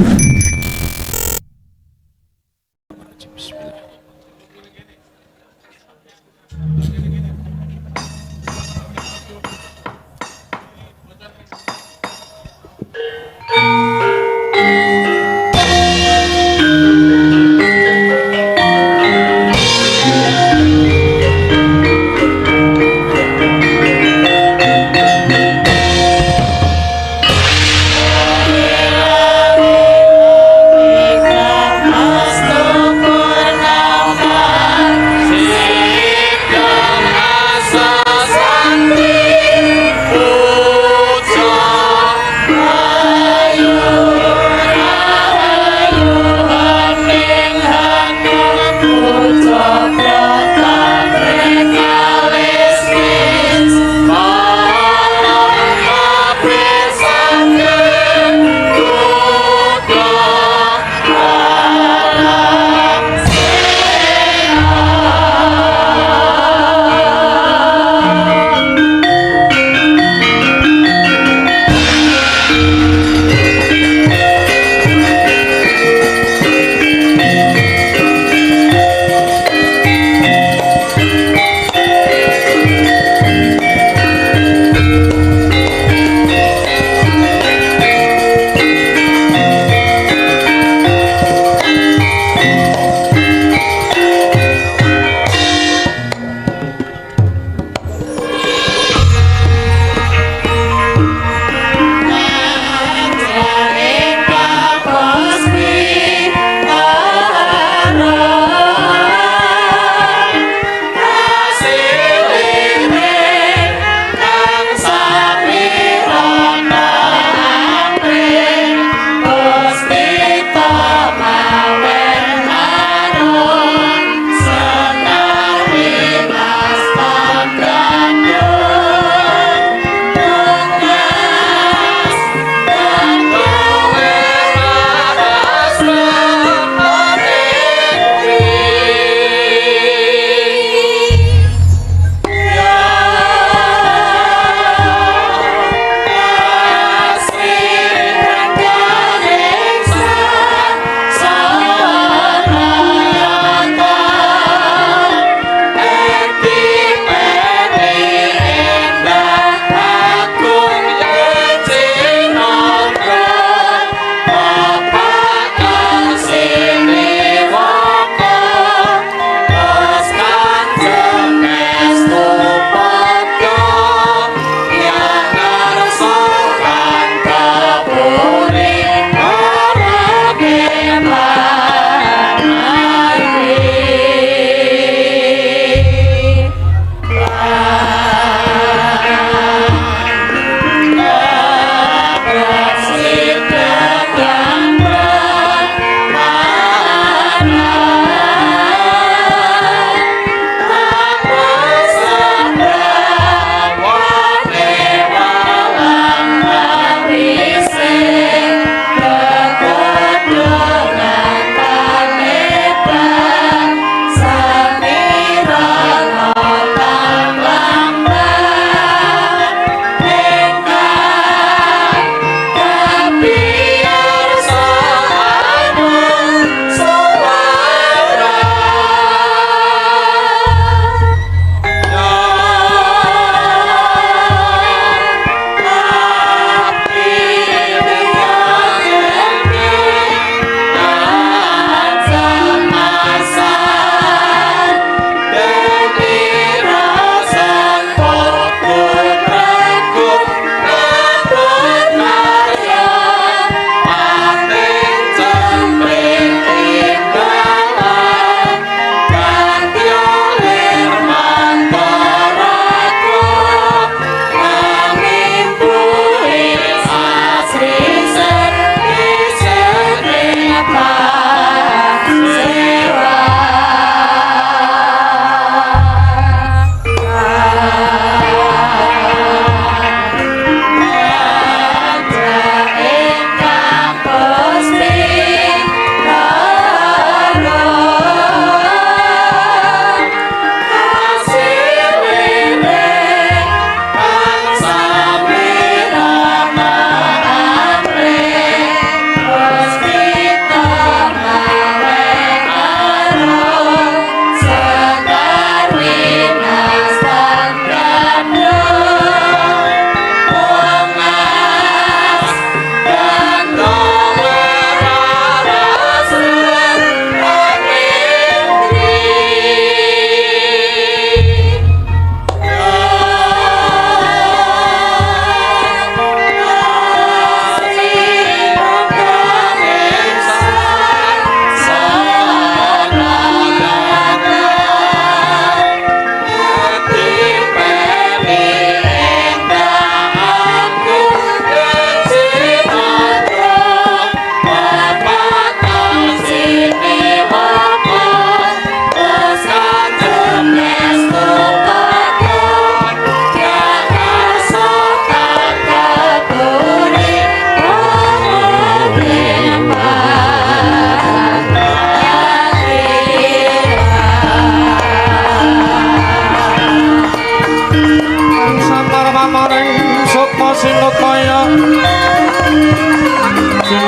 Bismillah.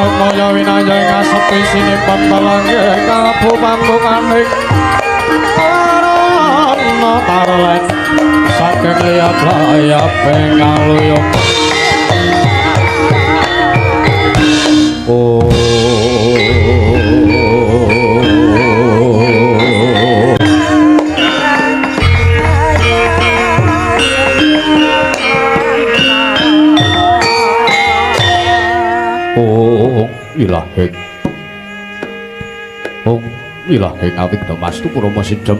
Maya winaya ing aseti sinimpan balangge kalebu pambukaning arana tarlen saking liyap-layap ing aluyung. Oh, ilahing Om ilahing awigna mastu purama sidhem.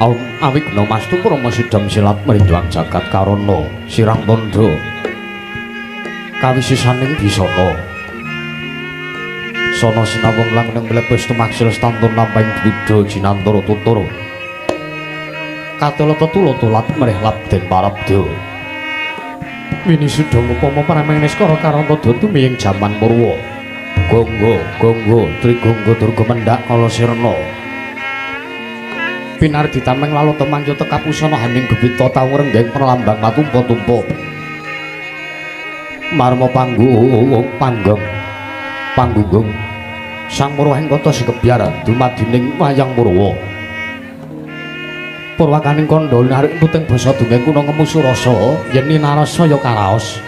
Om awigna mastu purama sidhem silat mrinjwang jagat karana sirang tandha kawisisaning bisana sana sinawung langneng mlebes tumaksil stantun lampahing buddha jinantara tutur katela tetula tulat mrih labden parabda. Winisuda ngupama parameng niskara karanta tumiying jaman Purwa. Gonggo, gonggo, trigonggo durga mendhak kala sirna. Pinardi tameng lalata mangya tekapusana haning gebita tau renggeng pralambang matumpa-tumpa. Marma panggung panggong panggunggung sang Purwa ing kota Sikebyar dumadining wayang Purwa. Purwakaning kandha narik puting basa dongeng kuna ngemu surasa yen ninarasa ya karaos.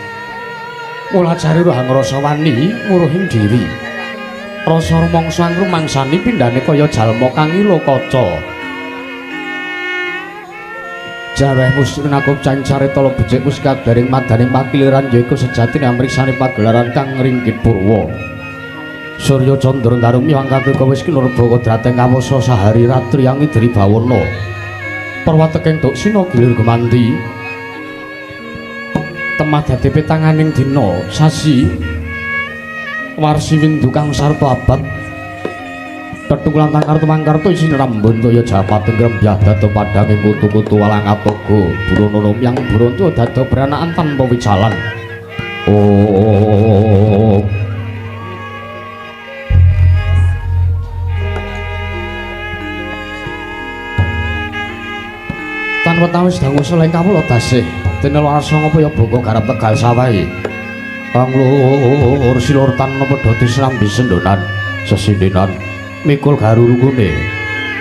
Mulajari rohang rasa wani nguruhing diri. Rasa rumangsa angrumangsani pindhane kaya jalma kang ila kaca. Jareh musrinakup carita becik muskadaring madaning pakiliran yaiku sejatine amriksane pagelaran kang ringgit purwa. Surya candra darumi wangkateka wis kinurba kodrating kawasa sahari ratri angidri bawana. Perwateking duksina gilir gemanti temah dadi petanganing dina sasi warsi windu kang sarta abad tetung lan tangkar tumangkarta isine rambun toya japating grembyah dado padhange kutu-kutu walang atoga burono yang buronto dado beranakan tanpa wicalan. Oh, tan wetawis dangu seleng kawula dasih dene larasa ngapa ya bangga garap tegal sawahe kang lur silur tan padha disrambi sendonan sesindenan mikul garurungune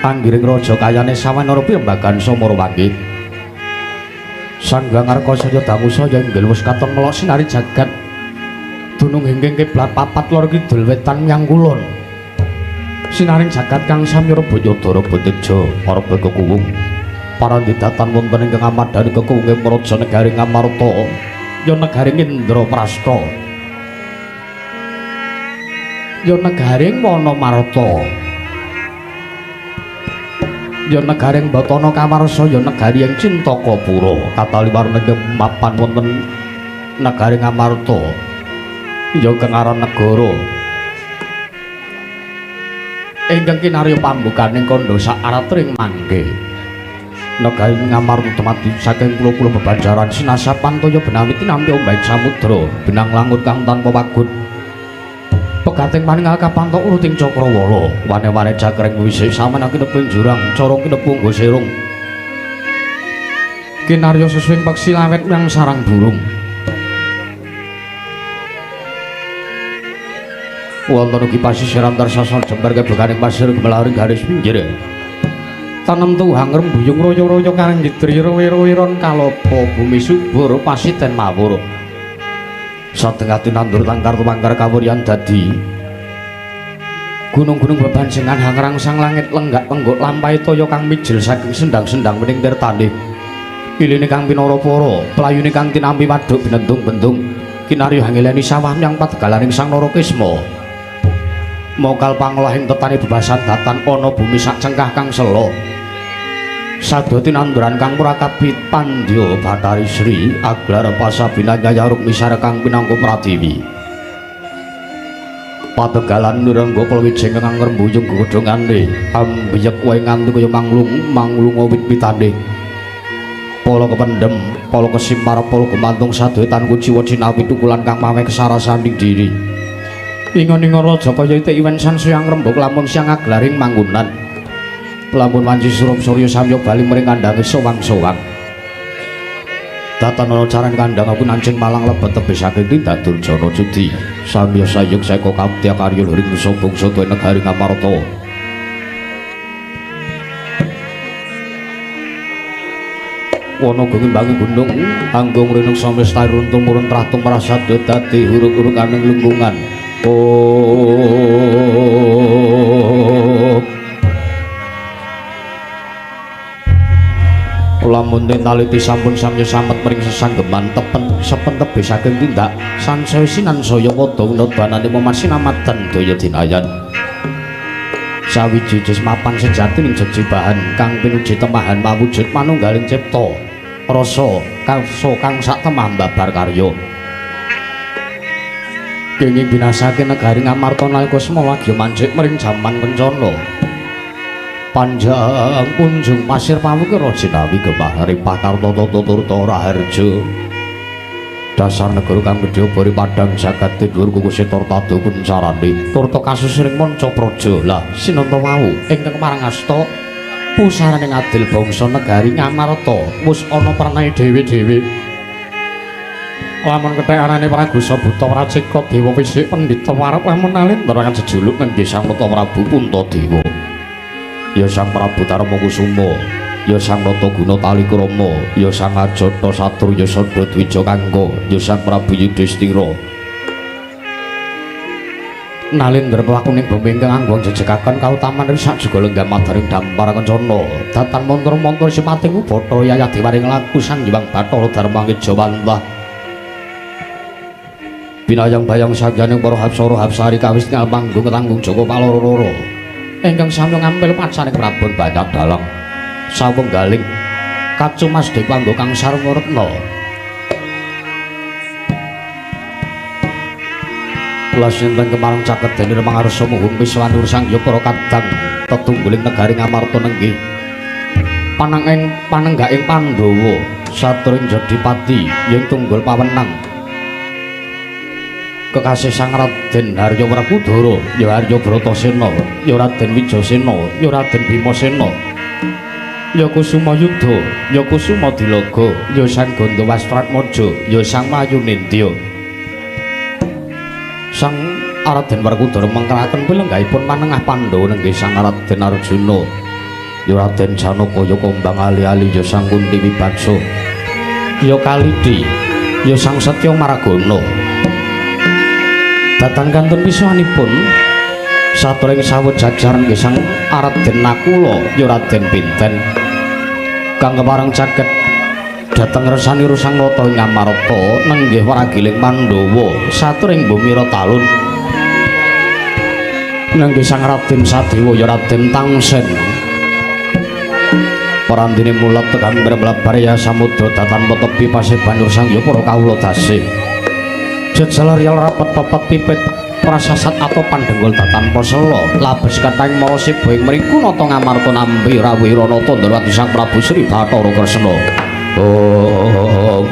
anggiring raja kayane sawanara piyambagan Samarawangi Sanggang Arka saya dangu saya inggil wis katon melok sinari jagat dunung hingking kiblat papat lor kidul wetan menyang kulon sinaring jagat kang samya rebaya dara boteja para kekuwung parandidatan wonten ingkang amadhani kekuwunge praja negari Ngamarta ya negari Indraprasta ya negari Wanamarta ya negari Batana Kawarsa ya negari ing Cintakapura kataliwarna ingkang mapan wonten negari Ngamarta ya ingkang aran negara ingkang kinarya pambukaning kandha sak aratring mangke. Negari Ngamarta dumadi saking pulo-pulo bebanjaran sinasapan toya benami tinampi ombak samudra benang langut kang tanpa wagut pegating paningal kapantok uruting cakrawala wane-wane jakreng wisih samana kineping jurang cara kinepung serung kinarya sesuing peksi lawet yang sarang burung wonten ugi pasisir antar sasar jembar kebekaning pasir gemelaring garis pinggir tanem tuhang rembuyung royo-royo karang gidri rowe-roweron kalopo bumi subur pasiten mawur satengah tinandur tangkar tumangkar kawuryan dadi gunung-gunung bebanjengan hangrangsang langit lenggak-lenggok lampahe toya kang mijil saking sendang-sendang wening tirtane iline kang pinara para playune kang tinampi waduk binentung-bentung kinarya hangileni sawah menyang padegalaning Sang Narakisma mokal panglahing tetane bebasan datan ana bumi sak cengkah kang sela sadha tinanduran kang murakabi pandya Bathari Sri aglar pasabina Nyaya Rukmisara kang pinangka pratiwi pategalan nirangga palwijeng kang ngrembuyung gegodhongane ambiyek wae nganti kaya manglung manglunga wit-witane pala kependhem pala kesimpar pala gumantung sadaya tan kuciwa cinawi tukulan kang mawe kesarasaning diri ingon-ingon raja kaya itik iwen sansaya ngrembug lamun siang aglaring manggunan lamun wanci surup surya samya bali mring kandhange sowang-sowang. Datan ana carane kandhang aku nancing malang lebet tebih saking tindak durjana judi. Samya sayuk seka kaptya karya luring nusa bangsa tuwa negari Ngamarta. Wana gungimbangi gunung anggung rinung samesta runtuh murun trah tumrah sadya dadi hurug-hurug aning lingkungan. Oh. Lamun den taliti sampun samya samet mring sesanggeman tepen sepen tebih saking tindak sansaya sinansaya padha winodbanane momasinamadan daya dinayan. Sawiji mapan sejati ning jejibahan kang pinuji temahan mawujud manunggaling cipta rasa karsa kang sak temah babar karya. Kenging binasake negari Ngamarta nalika semana lagi manjik mring jaman kencana. Panjang punjung pasir pawukira jinawi gemah ripah kartata turta raharja. Dasar negara kang gedhe bari padhang jagat dhuwur kukuse turta kuncarane turta kasus ring manca praja. Lah sinenta wau ingkang marangasta pusarane ngadil bangsa negari Ngamarta wis ana pranae dhewe-dhewe. Lamun kethek arane Pragusa Buta Pracika Dewa Wisik Pandhita Warep lamun nalindra kang jejuluk nenggih Sang Nata Prabu Puntadewa. Ya Sang Prabu Darma Kusuma, ya Sang Nata Guna Talikrama, ya Sang Ajata Satru Yasada Dwija Kangka, ya Sang Prabu Yudhistira. Nalindra pelakuning bumi ingkang anggung jejekaken kautaman ing sak juga lenggah madaring dampar kencana. Datan mantra-mantra sipating Bathara Yayah Dewaring laku Sang Hyang Bathara Darma Ngejawantah. Binayang bayang sagyaning para hapsara hapsari kawis ngal panggung tanggung jaka paloro-loro. Ingkang samya ngampil pacaning Prabon banyak dalang sawenggaling kacumas dipanggo kang sarwa retna. Kula sinten kemarang caket dene mangarsa muhun piswanur sang ya para kadang tetungguling negari Ngamarta nenggih panenging panenggaking Pandhawa saturing Jodipati yen tunggul pawenang kekasih Sang Raden Harya Werkudara ya Harya Bratasena ya Raden Wijasena ya Raden Bimasena ya Kusuma Yudha ya Kusuma Dilaga ya Sang Gandawastratmaja ya Sang Mayunindya. Sang Raden Werkudara mengkeraken pilenggahipun manengah Pandhawa nenggih Sang Raden Arjuna ya Raden Janaka ya Kombang Ali-ali ya Sang Kunti Wibaksa ya Kalidi ya Sang Setya Maragana. Datan kantun pisuhanipun saturing sawut jajar nggih Sang Raden Nakula ya Raden Pinten kang kepareng caket dhateng resani Sang Nata ing Ngamarta nenggih wragiling Pandhawa saturing bumi Talun nenggih Sang Raden Sadewa ya Raden Tangsen. Parandene mulat tekan mlebar ya samudra datan tepi paseban Sang ya para kawula dasih. Jejelar yal rapet pepet pipit prasasat atau pandenggul datan posela labes katang mara siba ing mriku nata Ngamarta nampi rawuh Ranata Ndrawati Sang Prabu Sri Bathara Kresna. Oh.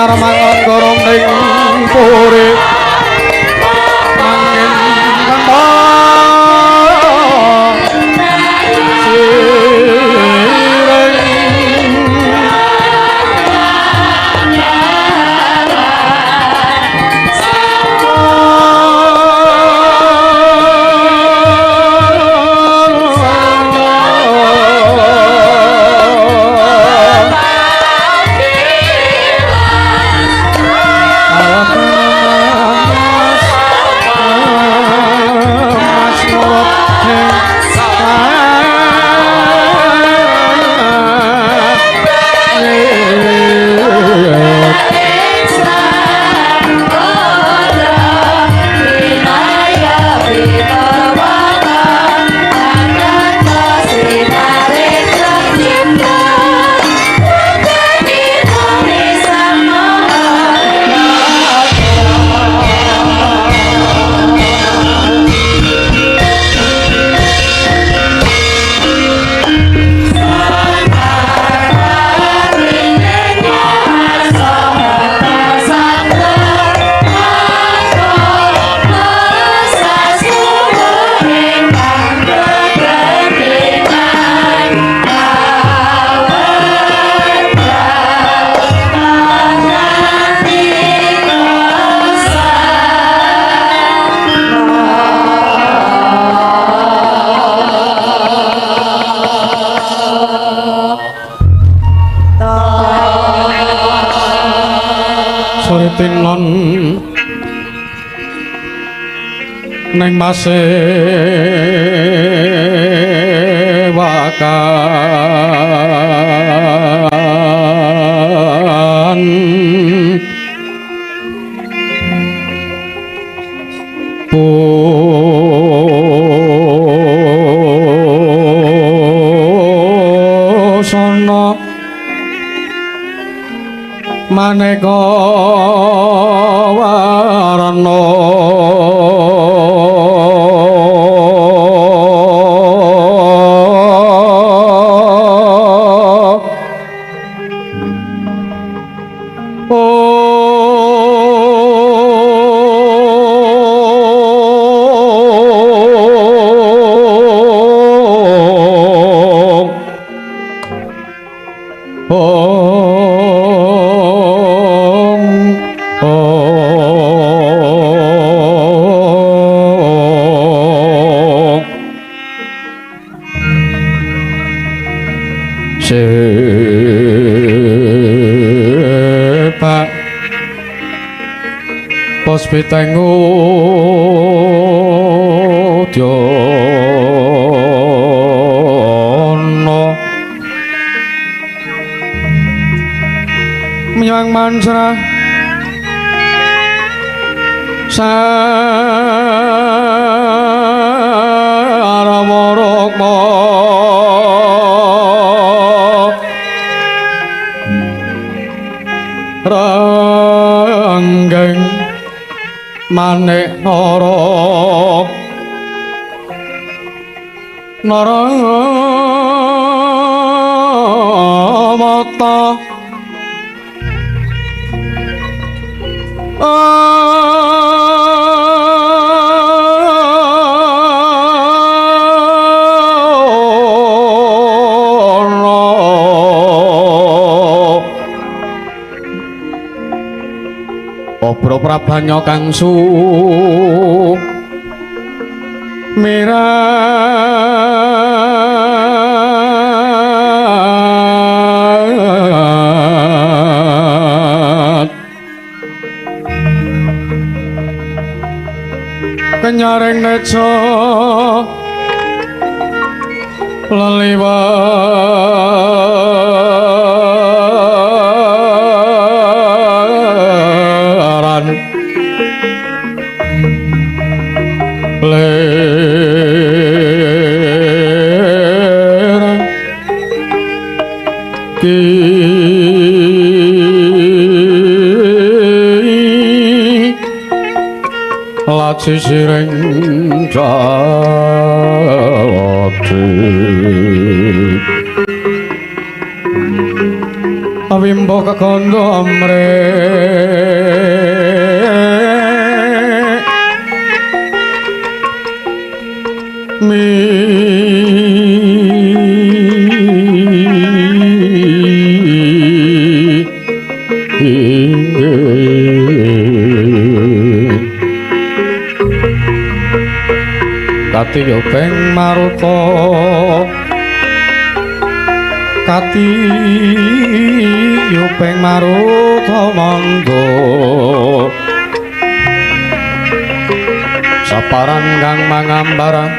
Anyar mangon ning puri angin kentha siring. Tinon neng mase wakan busana maneka warna. Sepak pos pitengu dyono menyang mantra sarama rukma ranggeng manik nara nara mata Obro prabanya kang su mirat kenyaring nejo leliwaran ler ki laci siring jalati. Wimbo kekondo mre mi Katiyo peng maruta katiyo peng maruta mangga saparan kang mangambaran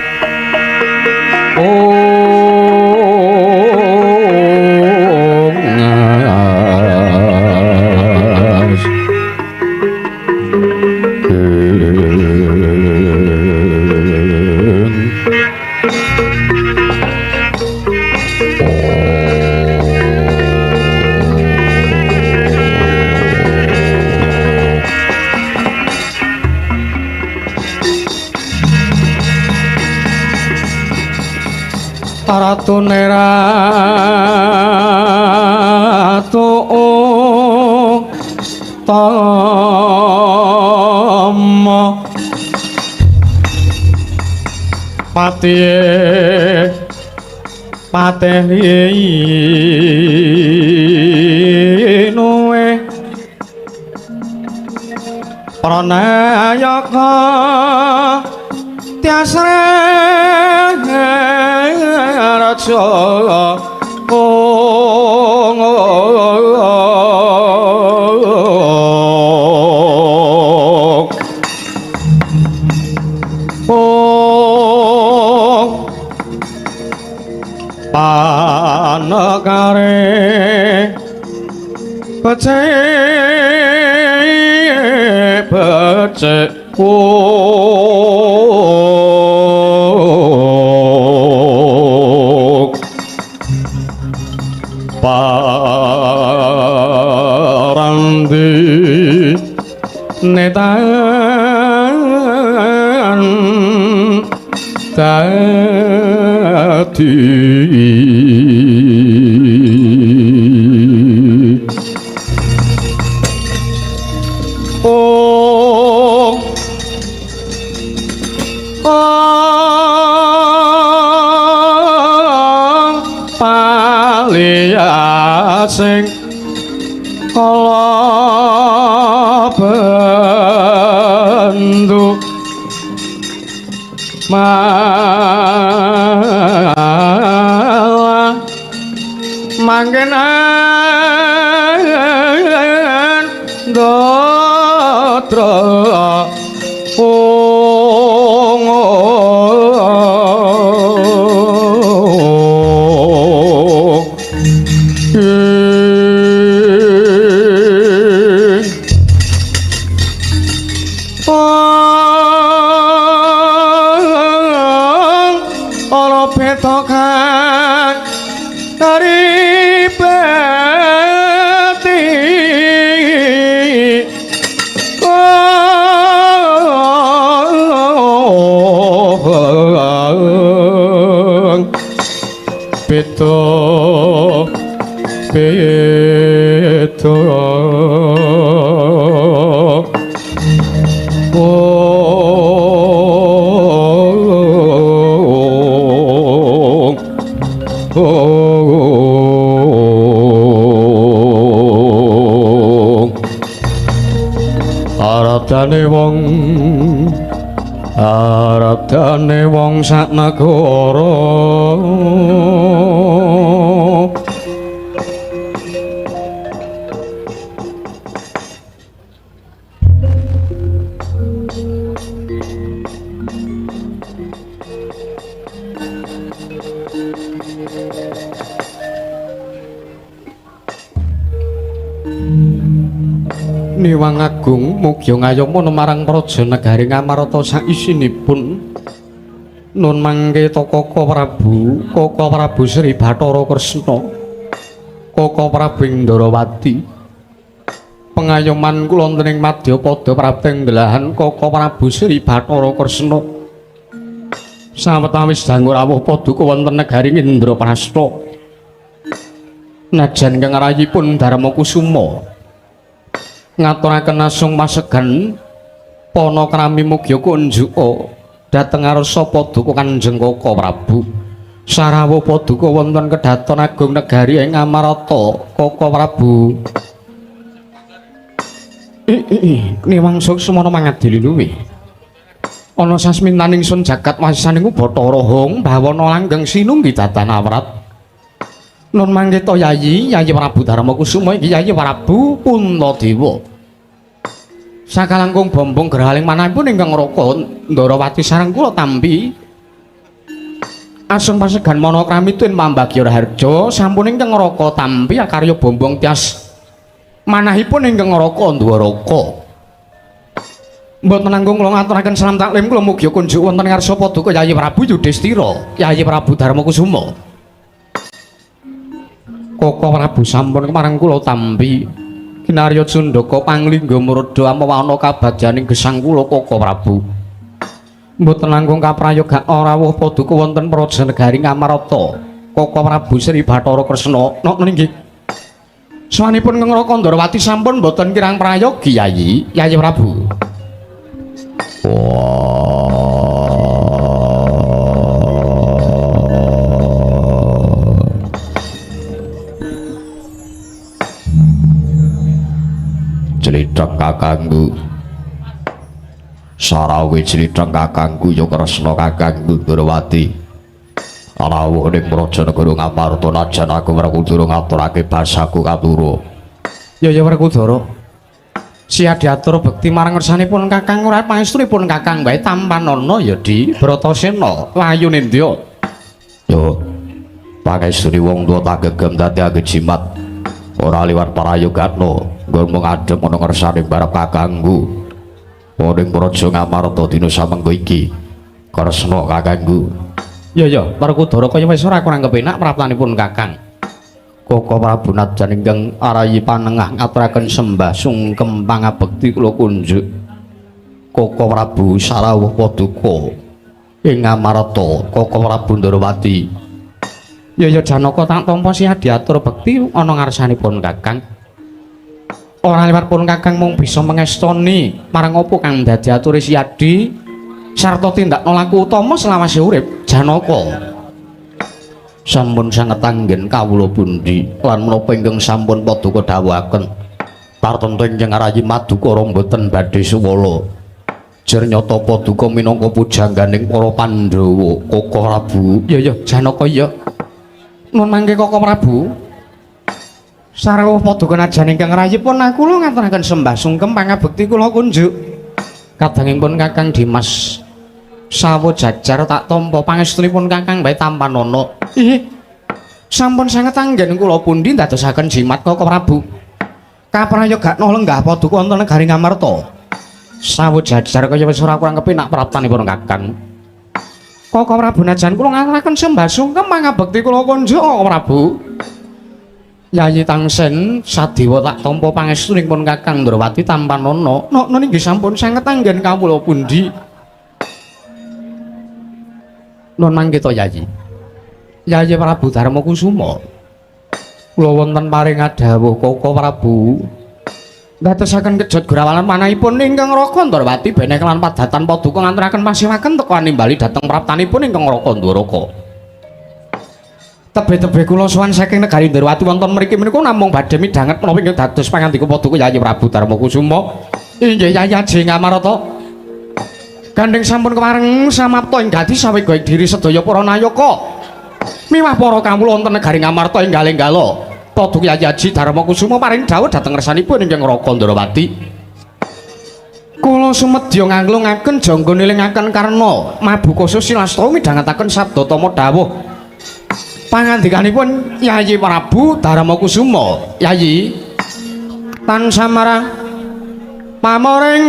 Ratu neratu tama pati pateni nuwe pranayaka tiasre raja ong ong panekare becik becik parandi netan dadi ong ong paliasing kala bendu malah mangkenan datra ong ana petokan dari peti beto beto Aradane wong aradane wong sak negara Niwang Agung mugi ngayoma marang praja negari Ngamarta saisinipun nun mangke Koko Prabu, Koko Prabu Sri Bathara Kresna, Koko Prabu Indrawati. Pengayoman kula wonten ing madyapada prapting delahan Koko Prabu Sri Bathara Kresna. Sawetawis dangu rawuh paduka wonten negari Indraprasta. Najan ingkang rayipun Darma Kusuma ngaturaken asung pasegan panakrami mugia kunjuka dhateng ngarsa paduka Kanjeng Kaka Prabu. Sarawuh paduka wonten kedaton agung negari ing Amarta Kaka Prabu. Niwang suksmana mangadili luwih. Ana sasmintaning sun jagat wasisaning Bathara Hong bawana langgeng sinunggi datan awrat. Nun mangketa Yayi, Yayi Prabu Darma Kusuma iki Yayi Prabu Puntadewa. Sakalangkung bombong gerhaling manahipun ingkang Raka Ndarawati sareng kula tampi. Asung pasegan manakrami tuen pambagya raharja sampun ingkang Raka tampi akarya bombong tias manahipun ingkang Raka Ndwaraka. Mboten nanggung kula ngaturaken salam taklim kula mugi kunjuk wonten ngarsa paduka Yayi Prabu Yudhistira, Yayi Prabu Darma Kusuma. Kaka Prabu sampun kemarang kula tampi kinarya cundaka panglingga muradha amawana kabagyaning gesang kula Kaka Prabu. Mboten langkung kaprayoga rawuh paduka wonten praja negari Ngamarta Kaka Prabu Sri Bathara Kresna. Nok nggih. Swanipun Raka Ndarawati sampun mboten kirang prayogi Yayi, Yayi Prabu. Jlitheng kakangku sarawe jlitheng kakangku ya Kresna kakangku Ndrawati rawuh ning praja negara Ngamarta najan aku Werkudara ngaturake basaku katura. Ya ya Werkudara siap diatur bekti marang ngersanipun kakang ora pangestunipun kakang wae tampanana ya Di Bratasena layu nindya. Yo pangestune wong tuwa tak gegem dadi angge jimat ora liwat prayogatna nggonmu ngadhep ana ngersane barep kakangku ning praja Ngamarta dina samengko iki Kresna kakangku. Ya ya Werkudara kaya wis ora kurang kepenak praptanipun kakang. Kaka Prabu najan ingkang arayi panengah ngaturaken sembah sungkem pangabekti kula kunjuk Kaka Prabu sarawuh paduka ing Ngamarta Kaka Prabu Ndarawati. Ya ya Janaka tak tampa siap diatur bekti ana ngarsanipun kakang. Ora liwat pun kakang mung bisa mengestoni marang apa kang dadi ature Siyadi sarta tindakna laku utama selawase urip Janaka. Sampun sanget anggen kawula pundi lan menapa ingkang sampun paduka dawuhaken tartemtu ingkang rayi madukara mboten badhe suwala. Jer nyata paduka minangka pujangganing para Pandhawa Kaka Prabu. Ya ya Janaka ya. Nun mangke Kaka Prabu. Sarawuh paduka najan ingkang rayipun kula ngaturaken sembah sungkem pangabekti kula kunjuk. Kadangipun Kakang Dimas sawo jajar tak tampa pangestunipun Kakang bae tampanana. Ih. Sampun sanget anggen kula pundi ndadosaken jimat Kaka Prabu. Kaprayogakna lenggah paduka wonten negari Ngamarta. Sawo jajar kaya wis ora kurang kepenak praptanipun Kakang. Kaka Prabu najan kula ngaturaken sembah sungkem pangabekti kula kunjuk Kaka Prabu. Yayi Tangsen sadewa tak tampa pangestunipun Kakang Ndrawati tampanana. Nokno inggih sampun sanget anggen kawula pundi. Nun mangke to Yayi. Yayi Prabu Darma Kusuma. Kula wonten paring dawuh Kaka Prabu. Ndadosaken kejot grawalan manahipun ingkang Raka Ndrawati benek lan padatan paduka nganturaken pasiwaken teka nimbali dhateng praptanipun ingkang Raka Ndwaraka. Tebe-tebe kula sowan saking negari Ndrawati wonten mriki menika namung badhe midhanget menapa ingkang dados pangandika paduka Yayi Prabu Darma Kusuma. Inggih Yayi Aji Ngamarta. Gandeng sampun kemareng samapta ing dadi sawega ing diri sedaya para nayaka. Miwah para kawula wonten negari Ngamarta ing enggal-enggala. Paduka Yayi Aji Darma Kusuma paring dawuh dhateng ngersanipun ingkang Raka Ndrawati. Kula sumedya nganglungaken jangga nilingaken karna mabuka susilasta midhangetaken sabda tama dawuh. Pangandikanipun Yayi Prabu Darma Kusuma, Yayi tan samara pamoring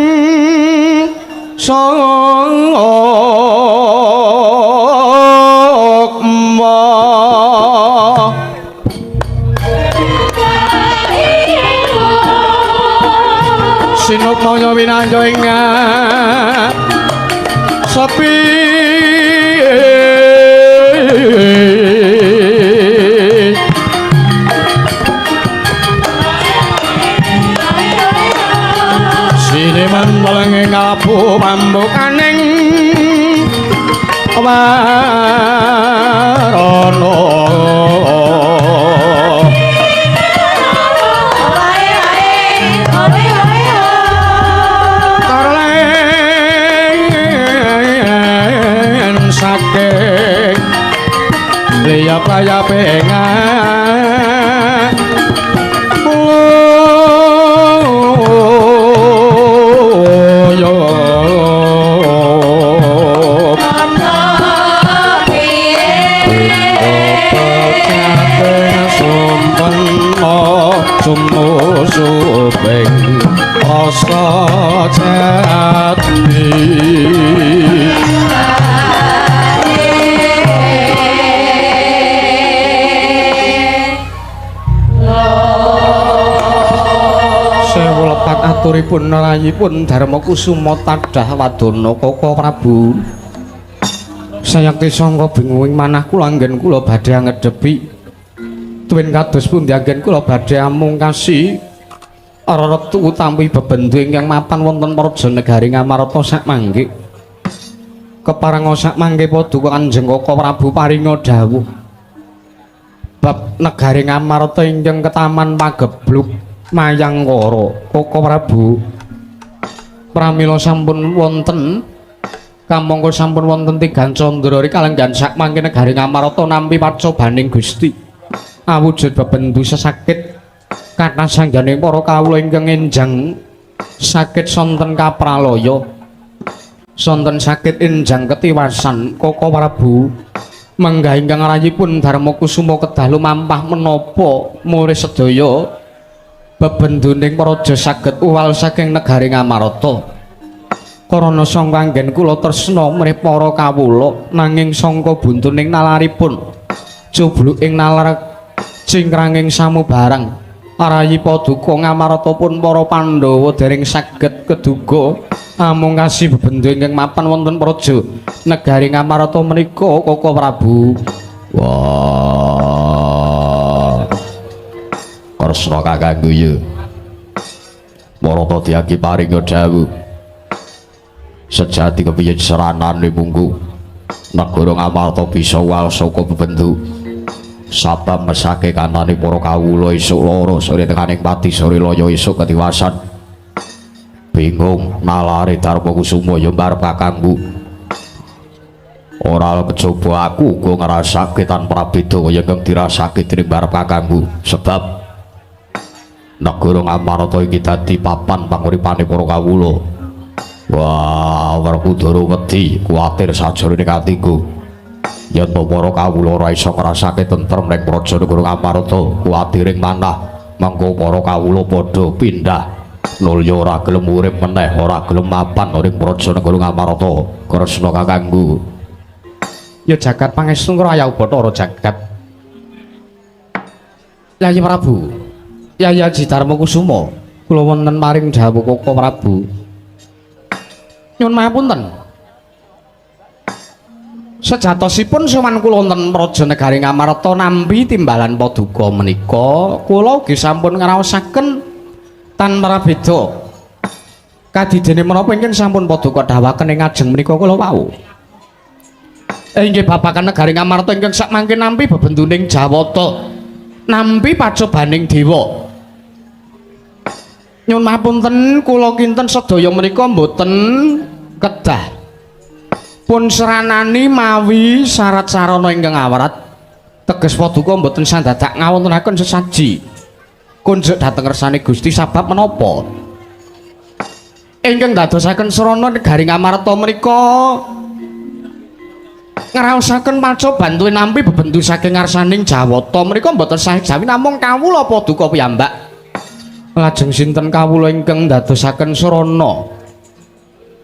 sukma. Sinukmaya winanyo ing sepi. Prabu pambukaning warana. Tarlen saking liyap-layape sumuping rasa jati. Sewu lepat aturipun rayipun Darma Kusuma tadah wadana Koko Prabu. Sayekti sangka bingung manah kula anggen kula badhe ngedhepi tuwin kados pundi anggen kula badhe amungkasi reretu utawi bebendu ingkang mapan wonten praja negari Ngamarta sakmangke. Keparenga sakmangke paduka Kanjeng Koko Prabu paringa dawuh bab negari Ngamarta ingkang ketaman pagebluk Mayangkara. Koko Prabu, pramila sampun wonten kamangka sampun wonten tigan candra kalenggan sakmangke negari Ngamarta nampi pacobaning Gusti awujud bebendu sesakit kathah sangganing para kawula ingkang enjang sakit sonten kapralaya, sonten sakit enjang ketiwasan. Koko Prabu, menggah ingkang rayipun Darma Kusuma kedah lumampah menapa muris sedaya bebenduning praja saged uwal saking negari Ngamarta. Karana sangka anggen kula tresna mrih para kawula, nanging sangka buntuning nalaripun cubluk ing nalar cingkranging samubarang rayi paduka Ngamarta pun para Pandhawa dereng saged keduga amungkasi bebendu ingkang mapan wonten praja negari Ngamarta menika. Koko Prabu. Wah, Kresna kakangku ya Marata diaki paringa dawuh sejati kepiye seranane munggu negara Ngamarta bisa wal saka bebendu sabab mesake kanane para kawula esuk lara sore tekaning pati sore loyo esuk ketiwasan bingung nalare Darma Kusuma ya mbarep kakangku. Ora kejaba aku uga ngrasake tanpa beda kaya ingkang dirasake dening mbarep kakangku, sebab negara Ngamarta iki dadi papan panguripane para kawula. Wah, Werkudara wedi kuwatir sajroning atiku yen to para kawula ora iso ngrasake tentrem ning praja negara Ngamarta, kuwatiring manah mengko para kawula padha pindah nulya ora gelem urip meneh, ora gelem mapan ning praja negara Ngamarta. Kresna kakangku. Ya jagat pangestu ngraya Bathara jagat. Yayi Prabu, Yayi Aji Darma Kusuma, kula wonten maring dawuh Koko Prabu. Nyuwun mahapunten. Sejatosipun sowan kula wonten praja negari Ngamarta nampi timbalan paduka menika, kula ugi sampun ngraosaken tanpa beda. Kadidene menapa ingkang sampun paduka dawuhaken ing ngajeng menika kula wau. Inggih babagan negari Ngamarta ingkang sakmangke nampi bebenduning Jawata, nampi pacobaning dewa. Nyuwun mahapunten, kula kinten sedaya menika mboten kedah pun seranani mawi syarat sarana ingkang awrat. Teges paduka mboten sandadak ngawontenaken sesaji kunjuk dhateng ngersane Gusti. Sabab menapa ingkang dadosaken srana negari Ngamarta menika ngraosaken pacoban tuwin nampi bebendu saking ngarsaning Jawata menika mboten sah jawi namung kawula paduka piyambak. Lajeng sinten kawula ingkang ndadosaken srana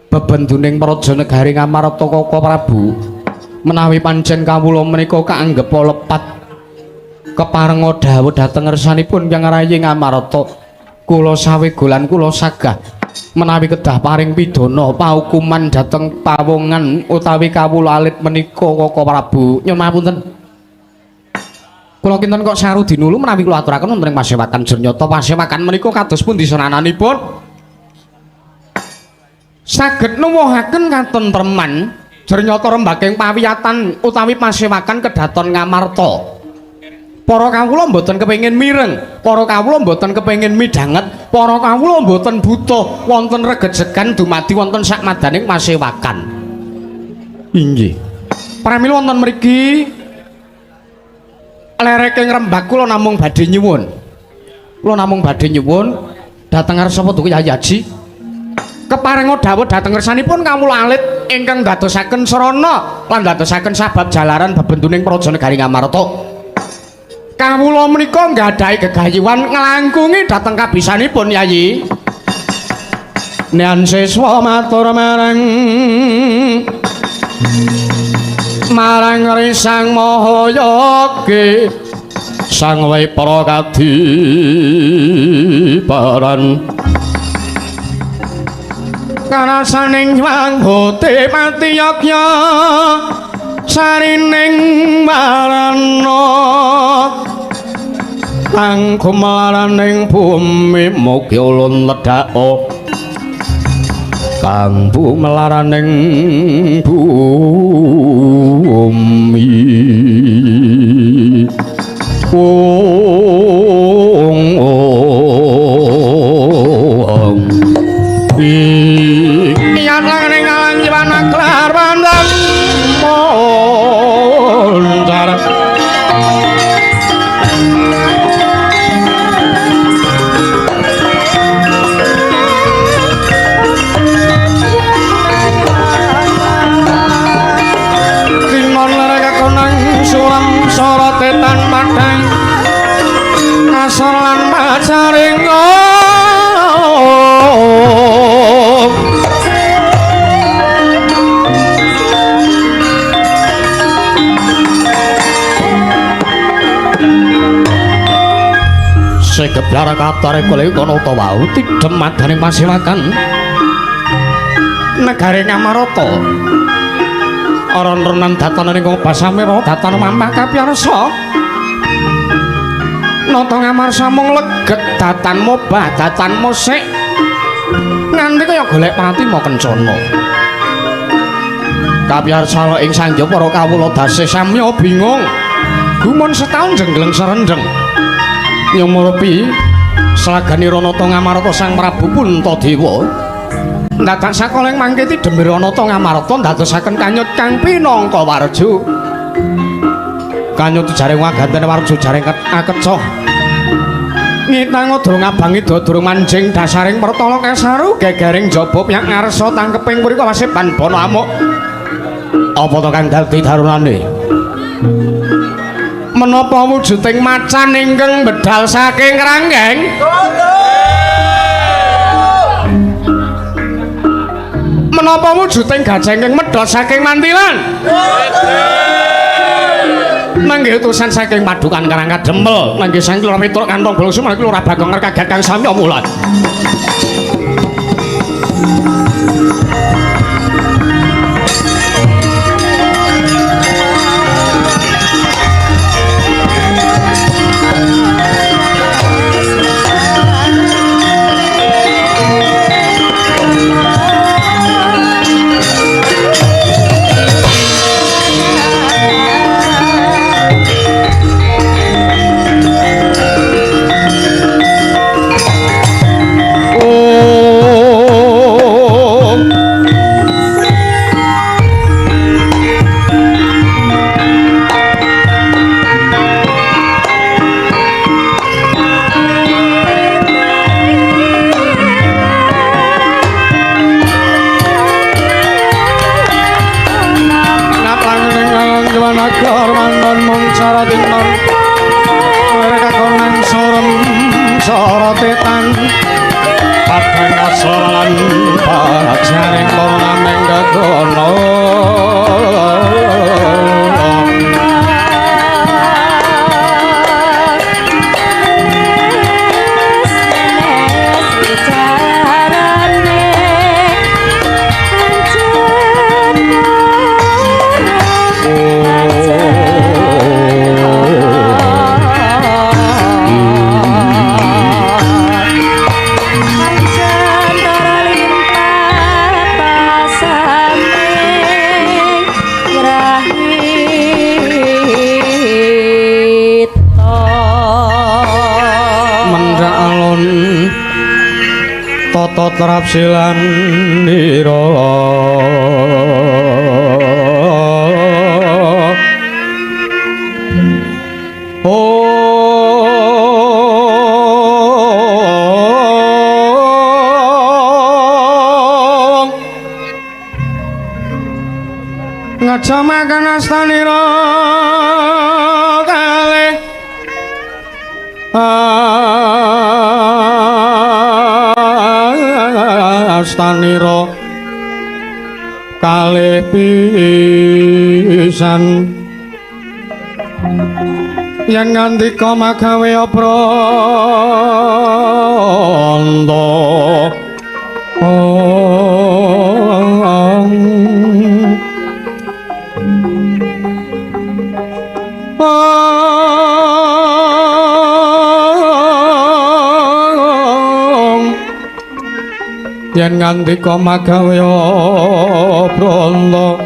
bebenduning praja negari Ngamarta Koko Prabu? Menawi pancen kawula menika kaanggep lepat keparenga dawuh dhateng ngersanipun Hyang Rayi Ngamarta, kula sawegolan kula sagah menawi kedah paring pidana paukuman dhateng pawongan utawi kawula alit menika Koko Prabu. Nyuwun mahapunten, kula kinten kok saru dinulu menawi kula aturaken wonten ing pasewakan Jurnyata. Pasewakan menika kados pundi senananipun? Saged nuwuhaken katentreman jernyata rembaking pawiyatan utawi pasewakan kedaton Ngamarta. Para kawula mboten kepengin mireng, para kawula mboten kepengin midhanget, para kawula mboten butuh wonten regejegan dumadi wonten sakmadaning pasewakan. Inggih. Pramila wonten mriki lereking rembag kula namung badhe nyuwun. Kula namung badhe nyuwun dhateng ngarsa Paduka Kyai Haji. Keparenga dawuh dhateng ngersanipun kawula alit ingkang ndadosaken srana lan ndadosaken sabab jalaran bebentuning praja negari Ngamarta. Kawula menika nggadahi gegayuhan nglangkungi dhateng kabisanipun Yayi. Nian siswa matur marang marang Risang Mahayogi Sang Wipra Kadiparan. Karasaning wangbote pati yagya sarining warana kang gumlaraning bumi mugi ulun ledhaka kang bumelaraning bumi. Ong ong ing langing alang jiwana klar pandang moncar. Tinon lerek kakonang suram sorote tan padang kasor lan pacaring. Segebyar katare kole kono ta wau tidhem madaning pasewakan negari Ngamarta. Aran-renan datan ing Basamira datan mampah kapiyarsa. Nata Ngamarsa mung leget datan mobah datan musik nganti kaya golek pratima kencana. Kapiyarsa ing sangya para kawula dasih samya bingung. Gumun setaun jenggleng serendeng. Nyumurupi slaganira Nata Ngamarta Sang Prabu Puntadewa ndadak sakoling mangke tidhemira Nata Ngamarta ndadosaken kanyut kang pinangka warju. Kanyut jaring wagantene warju jaring akecoh. Ngitang durung abang ida durung manjing dasaring pertala kasaru gegering jaba piyak ngarsa tangkeping mriko waseban bana amuk. Apa to kang dadi darunane? Menapa wujuding macan ingkang bedal saking ranggeng? Menapa wujuding gajah ingkang medhot saking mantilan? Nenggih utusan saking padukan Karang Kadempel, nenggih sang Lurah Petruk kantong bolong sumargi Lurah Bagong kaget kang samya mulat. tata trapsilan nira. Ngejamaken astanira kalih astanira kalih pisan yen ngandika magawe apranta. Yen ngandika magawe apranta.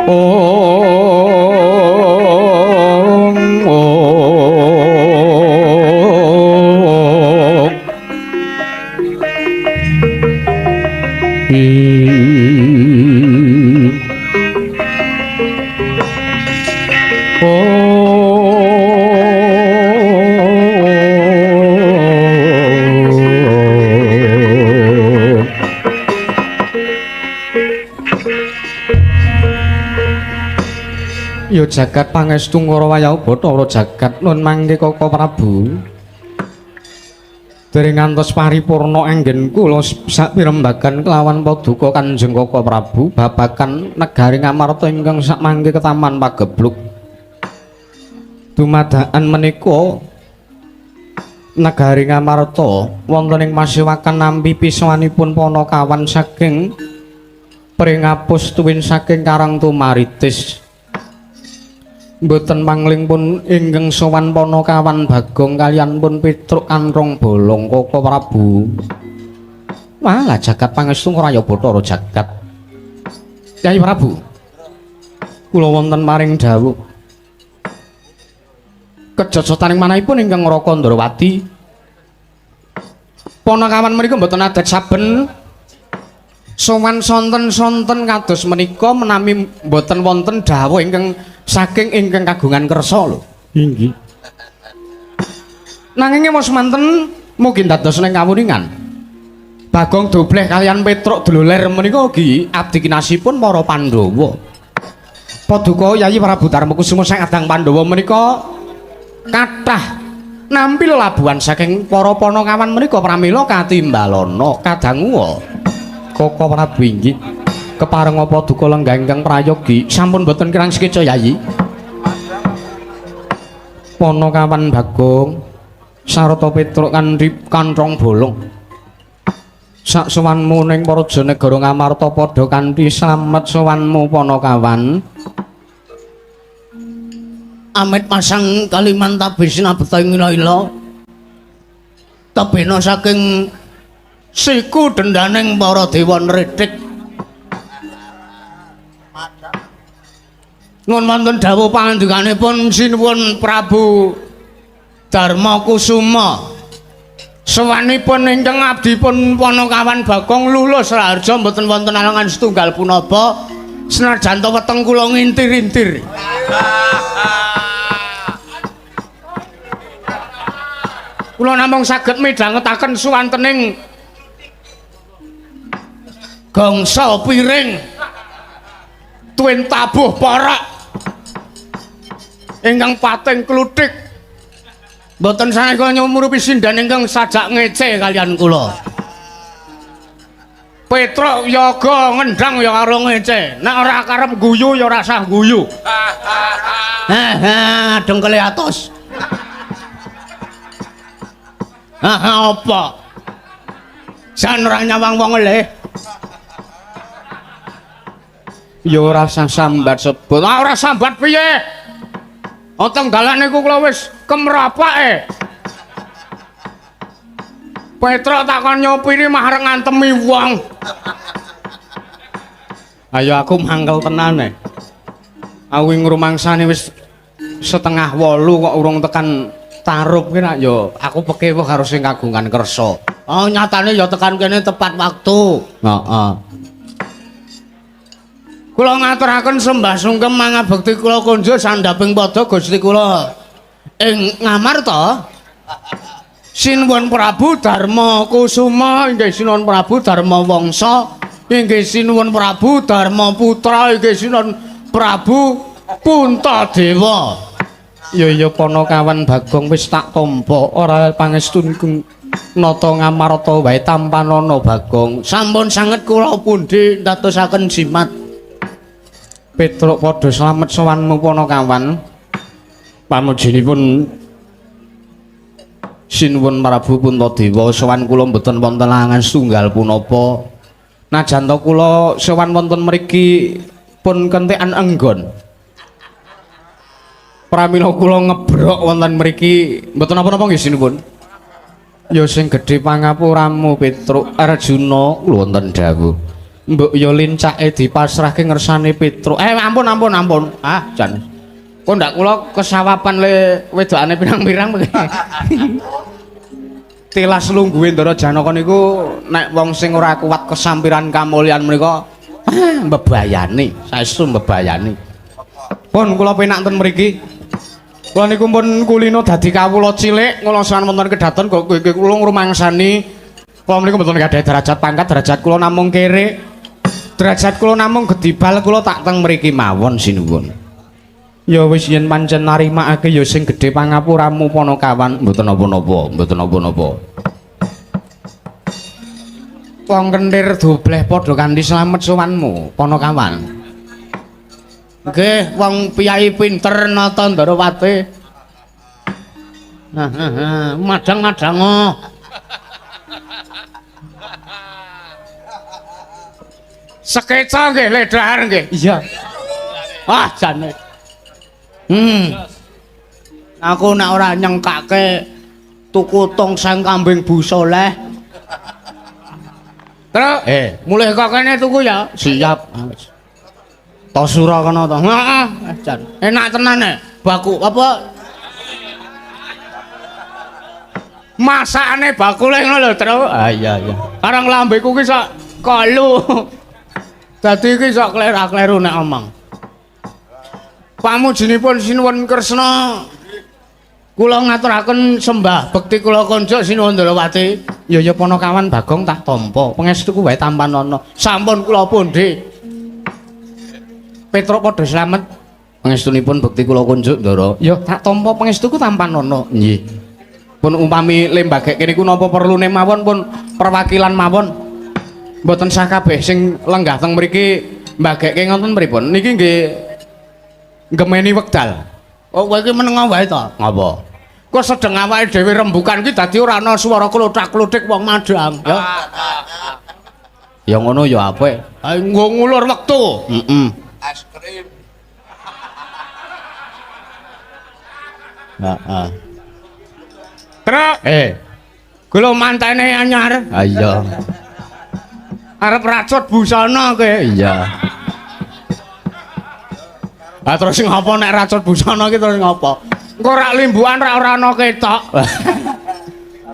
Ong ong Ya jagat pangestu Ngara Wayah Bathara jagat nun mangke Kaka Prabu. Dereng ngantos paripurna anggen kula sakpirembagan kelawan paduka Kanjeng Kaka Prabu babagan negari Ngamarta ingkang sakmangke ketaman pagebluk. Dumadakan menika negari Ngamarta wonten ing pasewakan nampi pisowanipun Panakawan saking Pringapus tuwin saking Karangtumaritis. Mboten mangling pun ingkang sowan Panakawan Bagong kaliyan pun Petruk Kanthong Bolong Kaka Prabu. Walah jagat pangestu Raya Bathara jagat. Kyai Prabu, kula wonten maring dawuh. Kejojotaning manahipun ingkang Raka Ndrawati. Panakawan menika mboten adat saben sowan sonten-sonten kados menika menami mboten wonten dawuh ingkang saking ingkang kagungan kersa lho. Inggih. Nanging wis manten mugi dados ning kawuningan. Bagong Dobleh kaliyan Petruk Dloler menika ugi abdi kinasihipun para Pandhawa. Paduka Yayi Prabu Darmakusuma sang adang Pandhawa menika kathah nampi lelabuhan saking para Panakawan menika pramila katimbalana kadanguwa. Kaka Prabu inggih. Keparenga paduka lenggah ingkang prayogi sampun boten kirang sekeca Yayi. Panakawan Bagong sarta Petruk kanthi Kanthong Bolong sak sowanmu ning Praja Negara Ngamarta padha kanthi slamet sowanmu Panakawan. Amit pasang Kalimantan sinabeta ing ila-ila tebena saking siku dendaning para dewa nrithik. Nuwun wonten dawuh pangandikanipun sinuwun Prabu Darmakusuma. Sowanipun ingkang abdipun Panakawan Bagong lulus raharja mboten wonten alangan setunggal punapa senajan ta weteng kula ngintir-intir. Kula namung saged midhangetaken suwantening gangsa piring tuwin tabuh porak ingkang pating kluthik mboten saneka nyumurupi sinden ingkang sajak ngece kaliyan kula. Petruk yoga ngendang ya karo ngece, nek ora karep guyu ya ora sah guyu. Heh, dengkele atos. Hah, apa? Jan ora nyawang wong eleh. Ya ora sah sambat sebut. Ah ora sambat piye? Oteng dalan niku kula wis kemrapake. Petruk tak kon nyopiri mah arep ngantemi wong. Ayo aku mangkel tenan e. Aku ngrumangsane wis 7:30 kok urung tekan tarup ki nak ya aku pekewuh karo sing kagungan kersa. Oh, nyatane ya tekan kene tepat waktu. Heeh. Kula ngaturaken sembah sungkem mangabekti kula kunjuk sandhaping pada Gusti kula ing Ngamarta. Sinuwun Prabu Darma Kusuma, inggih sinuwun Prabu Darma Wangsa, inggih sinuwun Prabu Darma Putra, inggih sinuwun Prabu Puntadewa. Ya ya Panakawan Bagong wis tak tampa ora pangestunku nata Ngamarta wae tampanana Bagong. Sampun sanget kula pundi ndadosaken jimat. Petruk padha slamet sowanmu Panakawan. Pamujinipun Sinuwun Prabu Puntadewa, sowan kula mboten wonten langan setunggal punapa. Najan to kula sowan wonten mriki pun kentekan enggon. Pramila kula ngebrok wonten mriki mboten napa-napa nggih sinuwun. Ya sing gedhe pangapuramu Petruk Arjuna kula wonten dawuh. Mbok ya lincake dipasrahke ngersane Petruk. Ampun ampun ampun. Ah jan. Kok ndak kula kesawapan le wedokane pirang-pirang. Tilas lungguhe Ndara Janaka niku nek wong sing ora kuat kesampiran kamulyan menika mbebayani, saestu mbebayani. Pun kula penak ten mriki. Kula niku pun kulino dadi kawula cilik, kula sowan wonten kedaton kok kula ngrumangsani kula niku mboten gadhahi derajat pangkat, derajat kula namung kere. Derajat kula namung gedibal kula tak teng mriki mawon sinuwun. Ya wis yen pancen narimakake ya sing gedhe pangapuramu Panakawan, mboten napa-napa, mboten napa-napa. Wong kentir dobleh padha kanthi slamet sowanmu Panakawan. Nggih, wong piyai pinter nata Ndarawati. Madang-madang. Sekeca nggih ledhar nggih. Iya. Wah, jane. Aku nek ora nyengkake tuku tongseng kambing busoleh. Terus, mulih kok kene tuku ya. Siap. Tosura kono to. Heeh, jan. Enak tenan e. Baku apa? Masakane bakule ngono lho, Tru. Ah iya iya. Karang lambeku ki sak kolu. Dadi iki sak kleru-kleru nek omong. Pamujinipun Sinuwun Kresna, kula ngaturaken sembah bekti kula konjuk Sinuwun Ndrawati. Ya ya Panakawan Bagong tak tampa. Pangestuku wae tampanana. Sampun kula pundi. Petruk padha slamet. Pangestunipun bekti kula kunjuk Ndara. Ya tak tampa pangestuku tampanana. Nggih. Pun umpami lembageke niku napa perlune mawon pun perwakilan mawon. Mboten sah kabeh sing lenggah teng mriki mbageke ngoten pripun? Niki nggih ngemeni wekdal. Oh kowe iki meneng wae to? Ngapa? Kok sedeng awake dhewe rembukan iki dadi ora ana swara klothak-klothik wong madhang ya. Ya ngono ya apik. Ha nggo ngulur wektu. Heeh. Es krim. Heeh. Truk. Kula mantene anyar. Ha iya. Arep racut busana kowe. Iya. Ah terus ngopo nek racut busana iki terus ngopo? Engko rak limbukan rak ora ana ketok.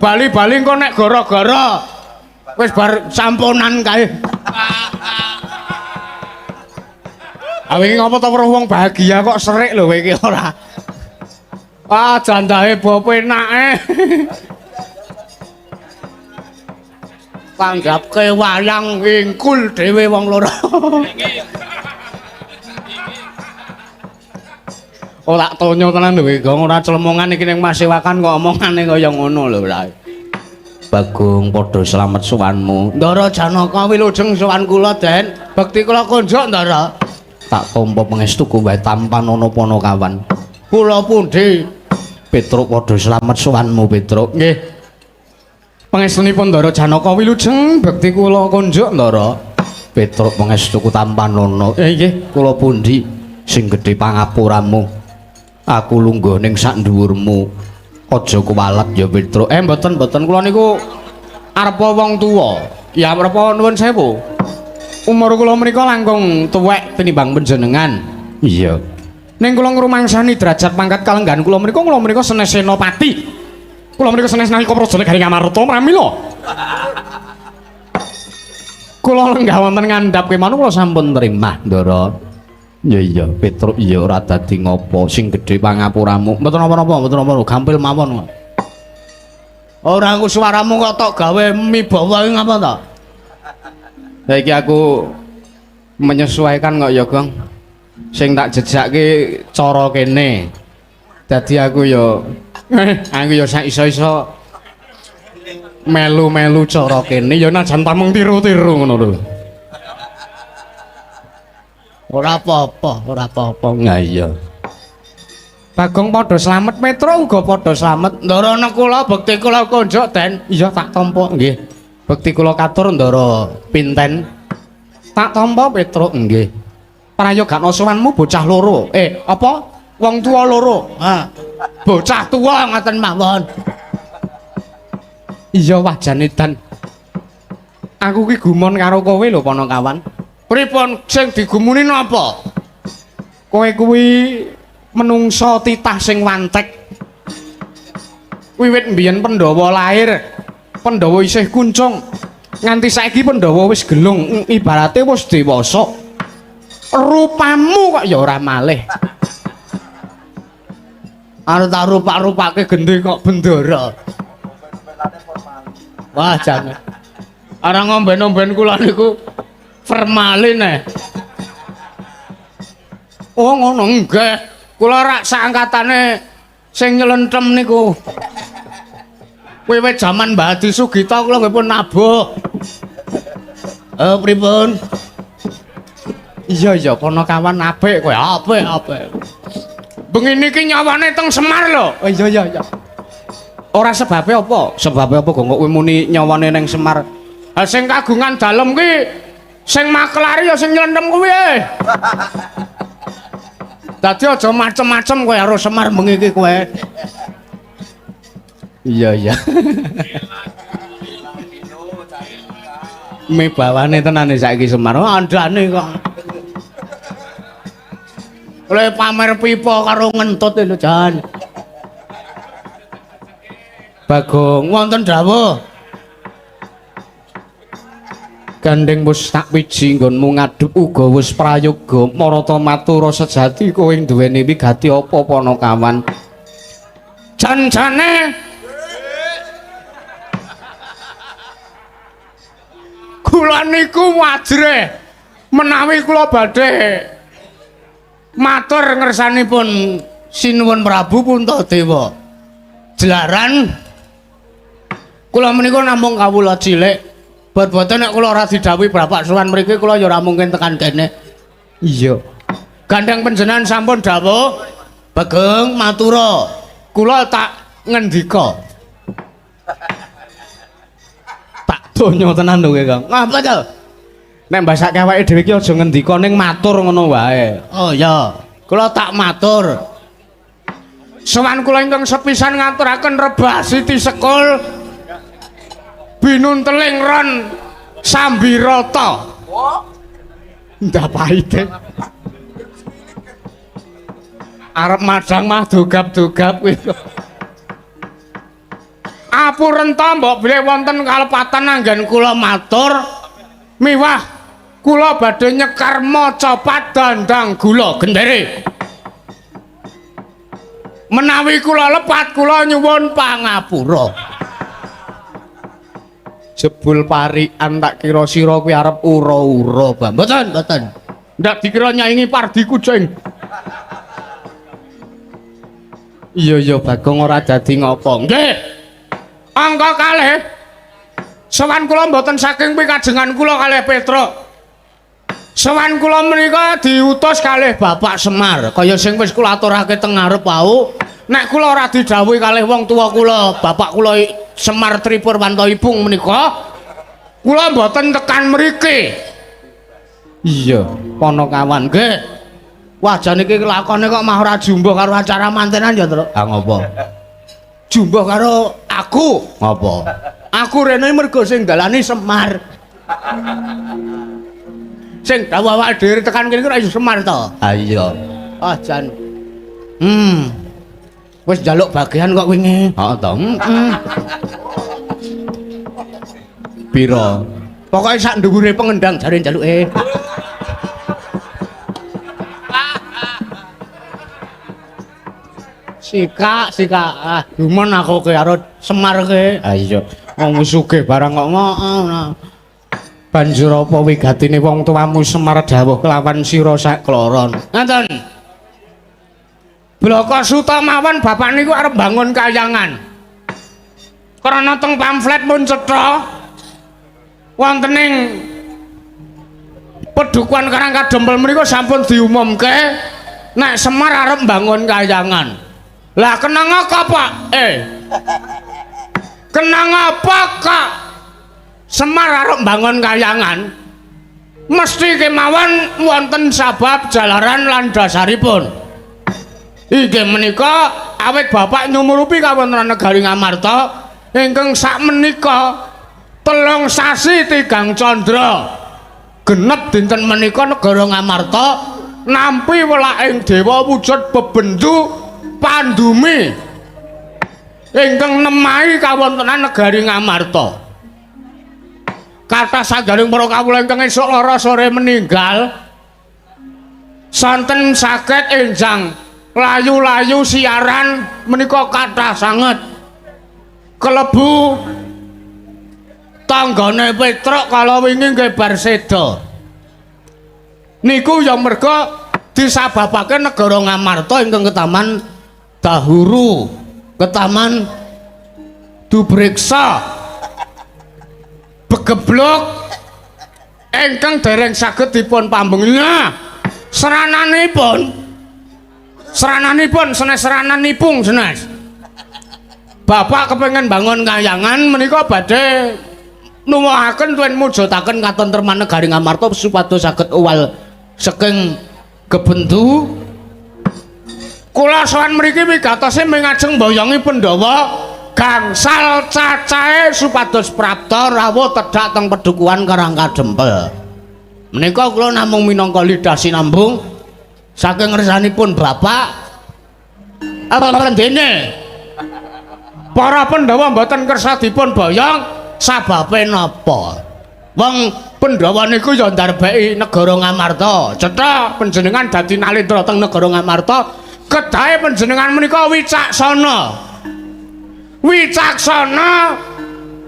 Bali-bali engko nek gara-gara wis bar samponan kae. Ah wingi ngopo to weruh wong bahagia kok serik lho kowe iki ora. Ah jandahe bo penake. Tanggapke wayang ingkul dhewe wong loro. Ora tonyo tenan lho Gong, ora clemongan iki ning masewakan kok omongane kaya ngono lho ora. Bagong padha slamet sowanmu. Ndara Janaka wilujeng sowan kula, Den. Bekti kula kunjuk, Ndara. Tak tampa pangestuku wae tampanana Panakawan. Kula pundi? Petruk padha slamet sowanmu, Petruk. Nggih. Pangestunipun Ndara Janaka wilujeng bekti kula kunjuk, Ndara. Petruk pangestuku tampanana. Nggih, kula pundi sing gedhe pangapuramu. Aku lungguh ning sak dhuwurmu. Aja kuwalet ya Petruk. Mboten mboten kula niku arepa wong tuwa. Ya arepa nuwun sewu. Umur kula menika langkung tuwek tinimbang panjenengan. Iya. Ning kula ngrumangsani derajat pangkat kalenggahan kula menika senes senopati. Kula menika senes nalika praja negari Ngamarta pramila. Kula lenggah wonten ngandhap kemawon kula sampun terima, Ndara. Ya iya, Petruk iya ora dadi ngopo, sing gedhe pangapuramu. Mboten napa-napa, mboten napa, gampil mawon. Ora aku suaramu kok tok gawe mibawa iki ngapa to? Lah iki aku menyesuaikan kok ya, Gong. Sing tak jejakke cara kene. Dadi aku ya aku ya sak iso-iso melu-melu cara kene ya najan tameng tiru-tiru ngono lho. Ora apa-apa, ora apa-apa. Nah iya. Bagong padha slamet, Petro uga padha slamet. Ndara nek kula bekti kula konjuk, Den. Iya tak tampa nggih. Bekti kula katur Ndara pinten. Tak tampa Petro nggih. Prayogakna sowanmu bocah loro. Apa? Wong tuwa loro. Ha. Bocah tuwa ngoten mawon. Iya wajane Dan. Aku ki gumun karo kowe lho Panakawan. Pripun sing digumuni napa? Kowe kuwi menungso titah sing wantek. Wiwit mbiyen Pandhawa lahir, Pandhawa isih kuncung. Nganti saiki Pandhawa wis gelung, ibarate wis dewasa. Rupamu kok ya ora malih. Arep tak rupak-rupake gendhe kok bendara. Wah jane. Ora ngomben-omben kula niku formalin eh. Oh ngono nggih. Kula rak saangkatane sing nyelentem niku. Wiwit jaman Mbah Adi Sugita kula nggih pun nabuh. Pripun? Iya iya Panakawan apik kowe, apik apik. Bengi niki nyawane teng Semar lho. Oh iya iya iya. Ora sebabe apa? Sebabe apa kok kowe muni nyawane ning Semar? Ha sing kagungan dalem ki sing makelari ya sing nyelentem kuwi. Dadi aja macem-macem kowe karo Semar bengi iki kowe. Iya iya. Mibawane tenan saiki Semar. Andane kok. Oleh pamer pipa karo ngentut lho Jan. Bagong wonten dawuh. Gandeng wis tak wiji nggonmu ngadhep uga wis prayoga marata matura sejati kowe duweni wigati apa Panakawan. Jan-jane kula niku wajrih menawi kula badhe matur ngersanipun Sinuwun Prabu Puntadewa. Jelaran kula menika namung kawula cilik. Bot-boten nek kula ora didhawuhi bapak sowan mriki kula ya ora mungkin tekan kene. Iya. Gandeng panjenengan sampun dawuh, Bageng matura. Kula tak ngendika. Tak donya tenan lho kowe, Kang. Ngapa to? Nek mbasake awake dhewe iki aja ngendika ning matur ngono wae. Oh iya. Kula tak matur. Sowan kula ingkang sepisan ngaturaken Rebah Siti Sekul binunteling ron Sambirata. Ndak paite. Arep madang mah dogap-dogap kuwi. Apurenta mbok bilih wonten kalepatan anggen kula matur miwah kula badhe nyekar macapat dandang gula gendere. Menawi kula lepat kula nyuwun pangapura. Jebul parikan tak kira sira kuwi arep ura-ura, Bang. Mboten, mboten. Ndak dikira nyaingi Pardi Kucing. Iya iya Bagong ora dadi ngopo. Nggih. Angka kalih. Sowan kula mboten saking pikajengan kula kalih Petruk. Sowan kula menika diutus kalih Bapak Semar. Kaya sing wis kula aturake teng ngarep wau. Nek kula ora didhawuhi kalih wong tuwa kula, bapak kula Semar Tripurwanto Ipung menika, kula mboten tekan mriki. Iya, Panakawan nggih. Wah, jan iki lakone kok mah ora jumbuh karo acara mantenan ya, Truk. Ha ngopo? Jumbuh karo aku. Ngopo? Aku rene mergo sing dalani Semar. Sing dawuh awake dhewe tekan kene ora iso Semar to. Ha iya. Ah jan. Wis njaluk bagian kok wingi. Heeh to. Heeh. Pira? Pokoke sak dhuwure pengendang jare njaluke. Sikak, sikak. Ah, gumun aku ke karo Semar ke. Ah iya, wong sugih barang kok ngono. Banjur apa wigatine wong tuamu Semar dawuh kelawan sira sakloron? Ngoten. Bloko Suta mawon bapak niku arep bangun kayangan. Krana teng pamflet pun cetha wonten ing Pedukuhan Karang Kadempel mriku sampun diumumke nek Semar arep bangun kayangan. Lah kenang apa, Pak? Kenang apa kok Semar arep bangun kayangan? Mesti kemawon wonten sabab jalaran lan dasaripun. Inggih menika awit bapak nyumurupi kawontenan negari Ngamarta ingkang sakmenika 3 sasi 3 candra genep dinten menika negara Ngamarta nampi welaking dewa wujud bebendu pandumi ingkang nemahi kawontenan negari Ngamarta. Kathah sanggaring para kawula ingkang esuk lara sore meninggal sonten saged enjang layu-layu siaran menika kathah sanget. Kelebu tanggane Petruk kala wingi nggih bar seda. Niku ya merga disababake negara Ngamarta ingkang ketaman dahuru, ketaman dubriksa begeblok ingkang dereng saged dipun pambengi. Serananipun serananipun senes serananipun senes. Bapak kepengin bangun kayangan menika badhe nuwuhaken tuwin mujudaken katentreman negari Ngamarta supados saged uwal saking gebendu. Kula sowan mriki wigatose mingajeng mboyongi Pandhawa gangsal cacahe supados prapta rawuh tedhak teng Pedukuhan Karang Kadempel. Menika kula namung minangka lidah sinambung saking ngersanipun bapak. Apa dene para Pandhawa mboten kersa dipun boyong sababe napa? Wong Pandhawa niku ya ndarbeki negara Ngamarta. Cetha panjenengan dadi nalendra teng negara Ngamarta, kedahe panjenengan menika wicaksana. Wicaksana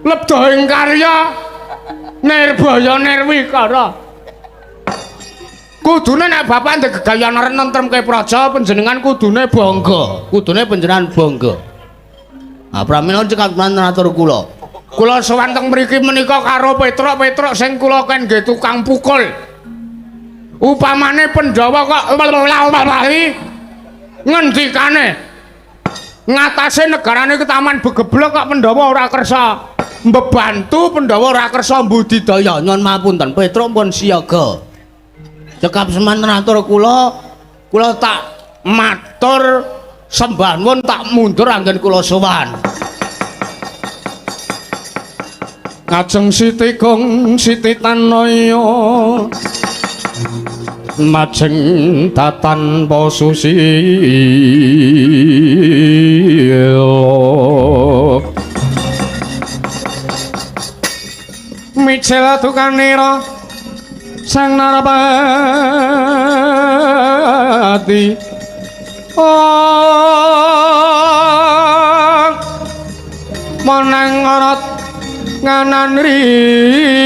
lebda ing karya nirbaya nirwikara. Kudune nek bapak ndek gegayan arep nentremke praja panjenengan kudune bangga. Kudune panjenengan bangga. Ah pramila cekap matur kula. Kula sowan teng mriki menika karo Petruk-Petruk sing kula ken nggih tukang pukul. Upamane Pandhawa kok ngendikane ngatasé negarane ketaman begeblok kok Pandhawa ora kersa mbebantu, Pandhawa ora kersa mbudidaya. Nyuwun mapunten, Petruk pun siaga. Cekap semanten atur kula, kula tak matur sembah nuwun tak mundur anggen kula sowan. Kajeng Siti Kung Siti Tanaya majeng tatan posusila mijil dukanira sang narapati oh menang arat nganan riwes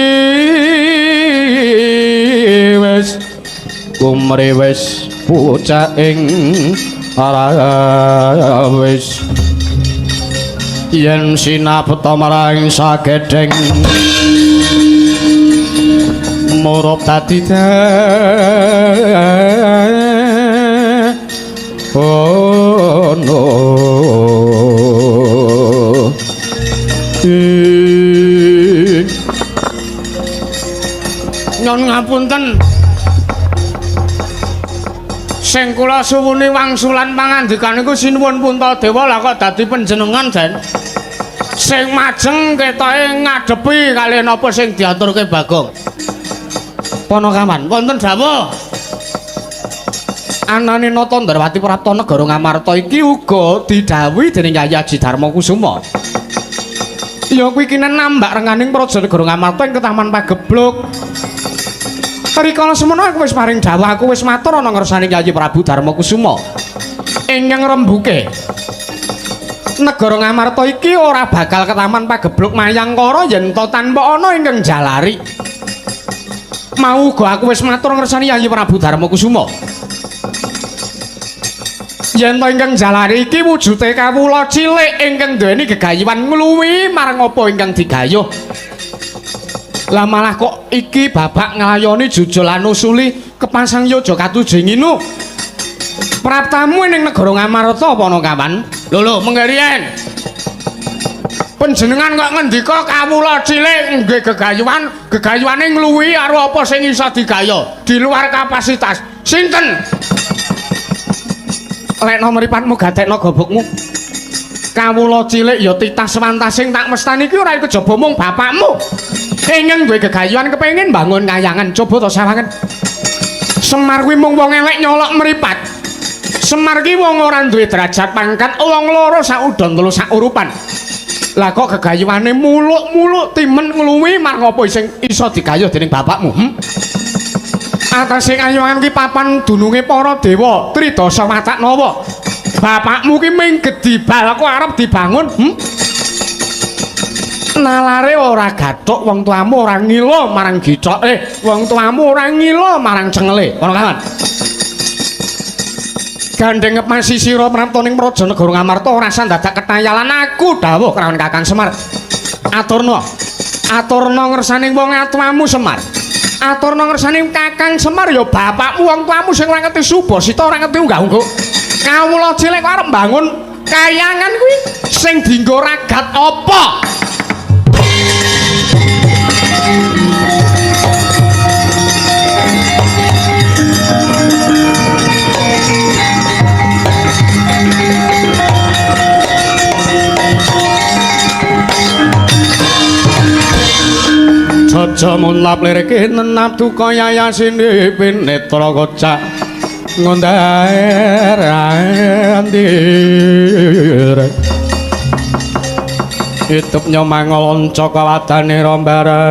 kumriwes pucak ing arawis yen sinapta marang sagedheng murup dadi ono. Nyon ngapunten sing kula suwuni wangsulan pangandikan niku sinuwun Puntadewa lah kok dadi panjenengan Den. Sing majeng ketoke ngadepi kaliyan apa sing diaturke Bagong. Ponokawan wonten dawuh anane Nata Ndrawati Prapta negara Ngamarta iki uga didhawuhi dening Yayi Aji Darma Kusuma. Ya kuwi kinen nambak renganing praja negara Ngamarta ing Ketaman Pagebluk. Rikala semono aku wis paring dawuh, aku wis matur ana ngersane Kyai Prabu Darma Kusuma. Ingkang rembuke negara Ngamarta iki ora bakal ketaman pagebluk mayangkara yen to tanpa ana ingkang jalari. Mau uga aku wis matur ngersane Kyai Prabu Darma Kusuma. Yen to ingkang jalari iki wujude kawula cilik ingkang duweni gegayuhan ngluwihi marang apa ingkang digayuh. Lah malah kok iki babak nglayoni jujul lan usuli kepasang yojo katuju nginu. Praptamu ning negara Ngamarta apa ana kawan? Lho lho menggeriyen. Panjenengan kok ngendika kawula cilik nggih gegayuhan, gegayuhane ngluwihi karo apa sing iso digayuh di luar kapasitas. Sinten? Lekno mripatmu gatekno gobokmu. Kawula cilik ya titah sewantasing tak mestani iki ora kejaba mung bapakmu. Ingkang duwe gegayuhan kepengin bangun kayangan, coba to sawangen. Semar kuwi mung wong elek nyolok mripat. Semar ki wong ora duwe derajat pangkat, wong loro sak udon telu sak urupan. Lah kok gegayuhane muluk-muluk timen ngluwihi marang apa sing iso digayuh dening bapakmu? Atase kayangan ki papan dununge para dewa, Tridasa Watak Nawa. Bapakmu ki ming gedibal kok arep dibangun? Nalare ora gathuk, wong tuamu ora ngila marang githoke, wong tuamu ora ngila marang cengele. Ngono kawan. Gandeng ngepasi sira prapta ning praja negara Ngamarta ora usah dadak ketayalan aku dawuh kelawan Kakang Semar. Aturna. Aturna ngersane wong atuamu Semar. Aturna ngersane Kakang Semar ya bapakmu wong tuamu sing ora ngerti subasita ora ngerti unggah-ungguh. Kawula cilik kok arep mbangun kayangan kuwi sing dienggo ragat apa? Jaja munlap lirike nenap duka yayasine pinetra kocak ngondaer andir itup nyomangolonca kawadane rombaranang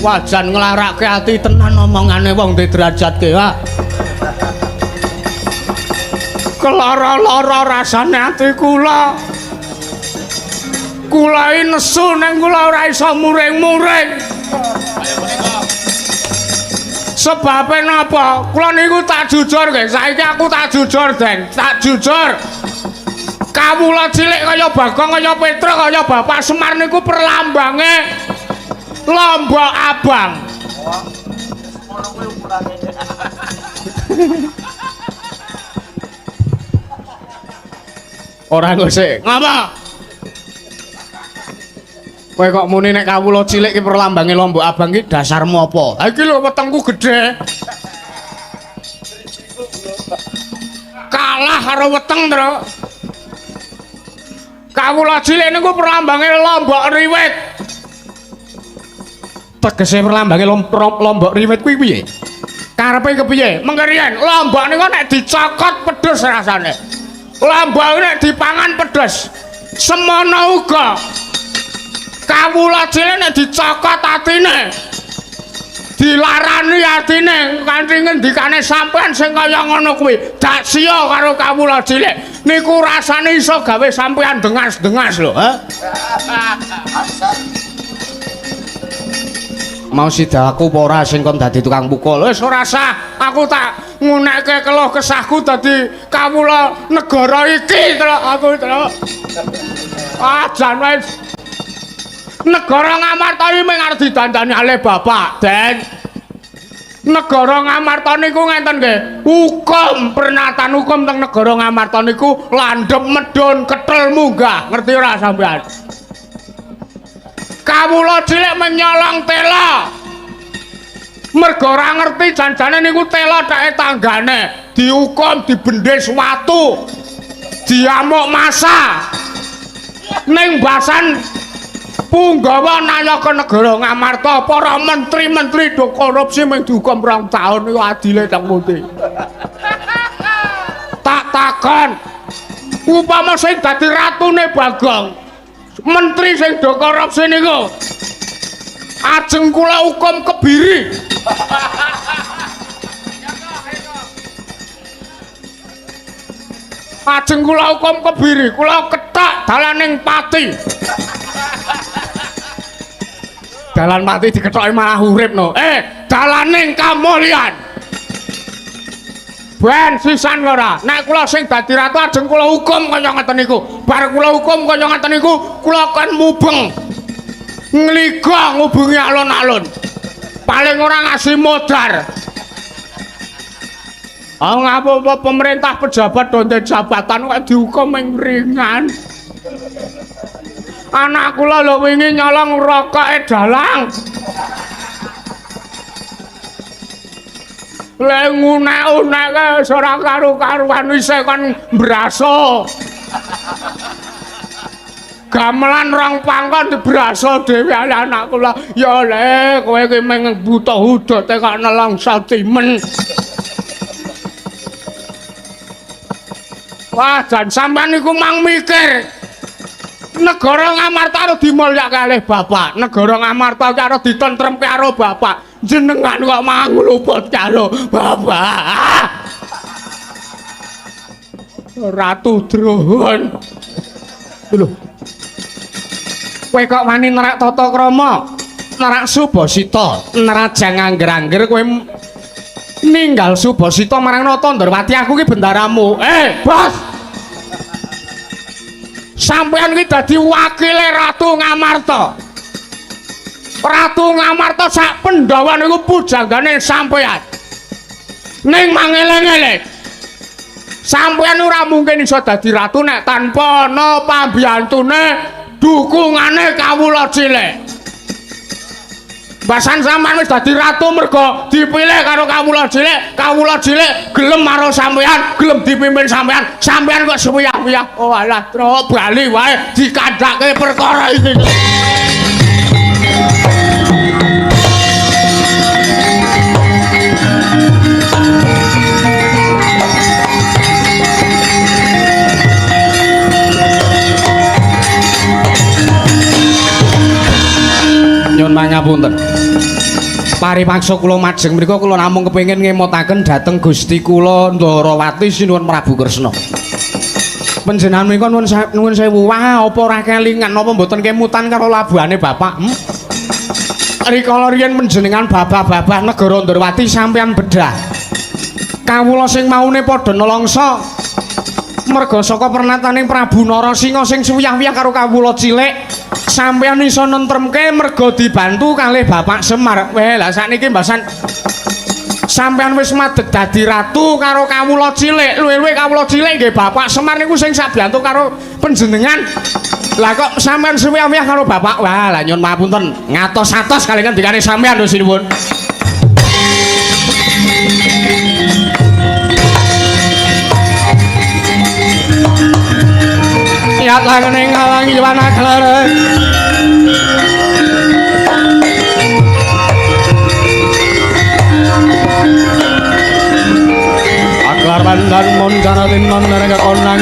wajan nglarake ati tenan omongane wong diderajatke wae. Kelara-lara rasane ati kula. Kula iki nesu nang kula ora iso muring-muring. Sebabe napa? Kula niku tak jujur nggih. Saiki aku tak jujur, Den. Tak jujur. Kawula cilik kaya Bagong, kaya Petruk, kaya Bapak Semar niku perlambange Lombok Abang. Ora ngosek. Ngapa? Kowe kok muni nek kawula cilik ki perlambange Lombok Abang ki dasarmu apa? Ha iki lho wetengku gedhe. Kalah karo weteng, Tru. Kawula cilik niku perlambange Lombok Riwit. Tegese perlambange Lombok Riwit kuwi piye? Karepe kepiye? Mengkeriyen, lombok niku nek dicokot pedes rasane. Lombok nek dipangan pedes. Semono uga kawula cilik nek dicokot atine, dilarani atine kanthi ngendikane sampean sing kaya ngono kuwi, dak siya karo kawula cilik niku rasane iso gawe sampean dengas-dengas lho, ha? Mau sida aku apa ora sing kon dadi tukang pukul? Wis ora sah, aku tak ngunekke keluh kesahku dadi kawula negara iki, Truk. Aku, Truk. Ah, jan wis. Negara Ngamarta iki mung arep didandani ale bapak, Den. Negara Ngamarta niku ngenten nggih. Hukum pernatan hukum teng negara Ngamarta niku landhep medhun ketel munggah. Ngerti ora sampean? Kawula cilik menyolong tela. Mergo ora ngerti janjane niku tela theke tanggane. Dihukum dibendhes watu. Diamuk massa. Ning basan punggawa nayaka negara Ngamarta, para menteri-menteri do korupsi mung dihukum 2 taun niku adile teng pundi? Tak takon. Upama sing dadi ratune Bagong, menteri sing do korupsi niku, ajeng kula hukum kebiri. Ajeng kula hukum kebiri, kula kethak dalaning pati. Dalan pati dikethoki malah urip no. Dalaning kamulyan. Ben sisan ora. Nek kula sing dadi ratu ajeng kula hukum kaya ngeten niku. Bar kula hukum kaya ngeten niku, kula kon mubeng. Ngliga ngubengi alun-alun. Paling ora ngasih modar. Ah ngapa pemerintah pejabat donte jabatan kok dihukum ing ringan. Anak kula lho wingi nyolong rokoke dalang. Le ngunek-unekke wis ora karu-karuan isih kon mbraso. Gamelan rong pangkon dibraso dhewe anak kula. Ya le kowe iki mung buta hudote kok nelongso timen. Wah, jan sampean niku mang mikir. Negara Ngamarta karo dimulyake kalih bapak. Negara Ngamarta karo ditentremke karo bapak. Jenengan kok mang luput karo bapak. Ratu Drohon. Lho. Kowe kok wani nerak tata krama, nerak Subasita, nerajang angger-angger kowe ninggal Subasita marang Nata Ndorowati, aku ki bendaramu. Bos. Sampeyan ki dadi wakile Ratu Ngamarta. Ratu Ngamarta sak Pandhawa niku pujanggane sampeyan. Ning mangeleng-eleng. Sampeyan ora mungkin iso dadi ratu nek tanpa ana pambiyantune dukungane kawula cilik. Basan sampeyan wis dadi ratu mergo dipilih karo kawula cilik gelem karo sampeyan, gelem dipimpin sampeyan, sampeyan kok suwiyah-wiyah. Oh alah, tro bali wae dikandhake perkara iki. Nyuwun pangapunten. Paripaksa kula majeng mriku kula namung kepengin ngemotaken dhateng Gusti kula Ndorowati Sinuwun Prabu Kresna. Panjenengan menika nuwun sewu. Wah, apa ora kelingan apa mboten kemutan karo labuhane bapak? Rikala riyen panjenengan babah-babah negara Ndorowati sampeyan bedah. Kawula sing maune padha nelongso merga saka pernataning Prabu Narasinga sing suwiyah-wiyah karo kawula cilik. Sampeyan iso nentremke merga dibantu kalih Bapak Semar. Weh, lah sakniki mbasan sampeyan wis madeg dadi ratu karo kawula cilik. Luwih-luwih kawula cilik nggih Bapak Semar niku sing sabiyantu karo panjenengan. Lah kok sampeyan suwiyah-wiyah karo Bapak? Wah, lah nyuwun pangapunten. Ngatos-atos kali ngendikane sampeyan lho sinuwun. Ya tangane ngalangi wanaklara. Aklar bandan moncana tinon neraka konang.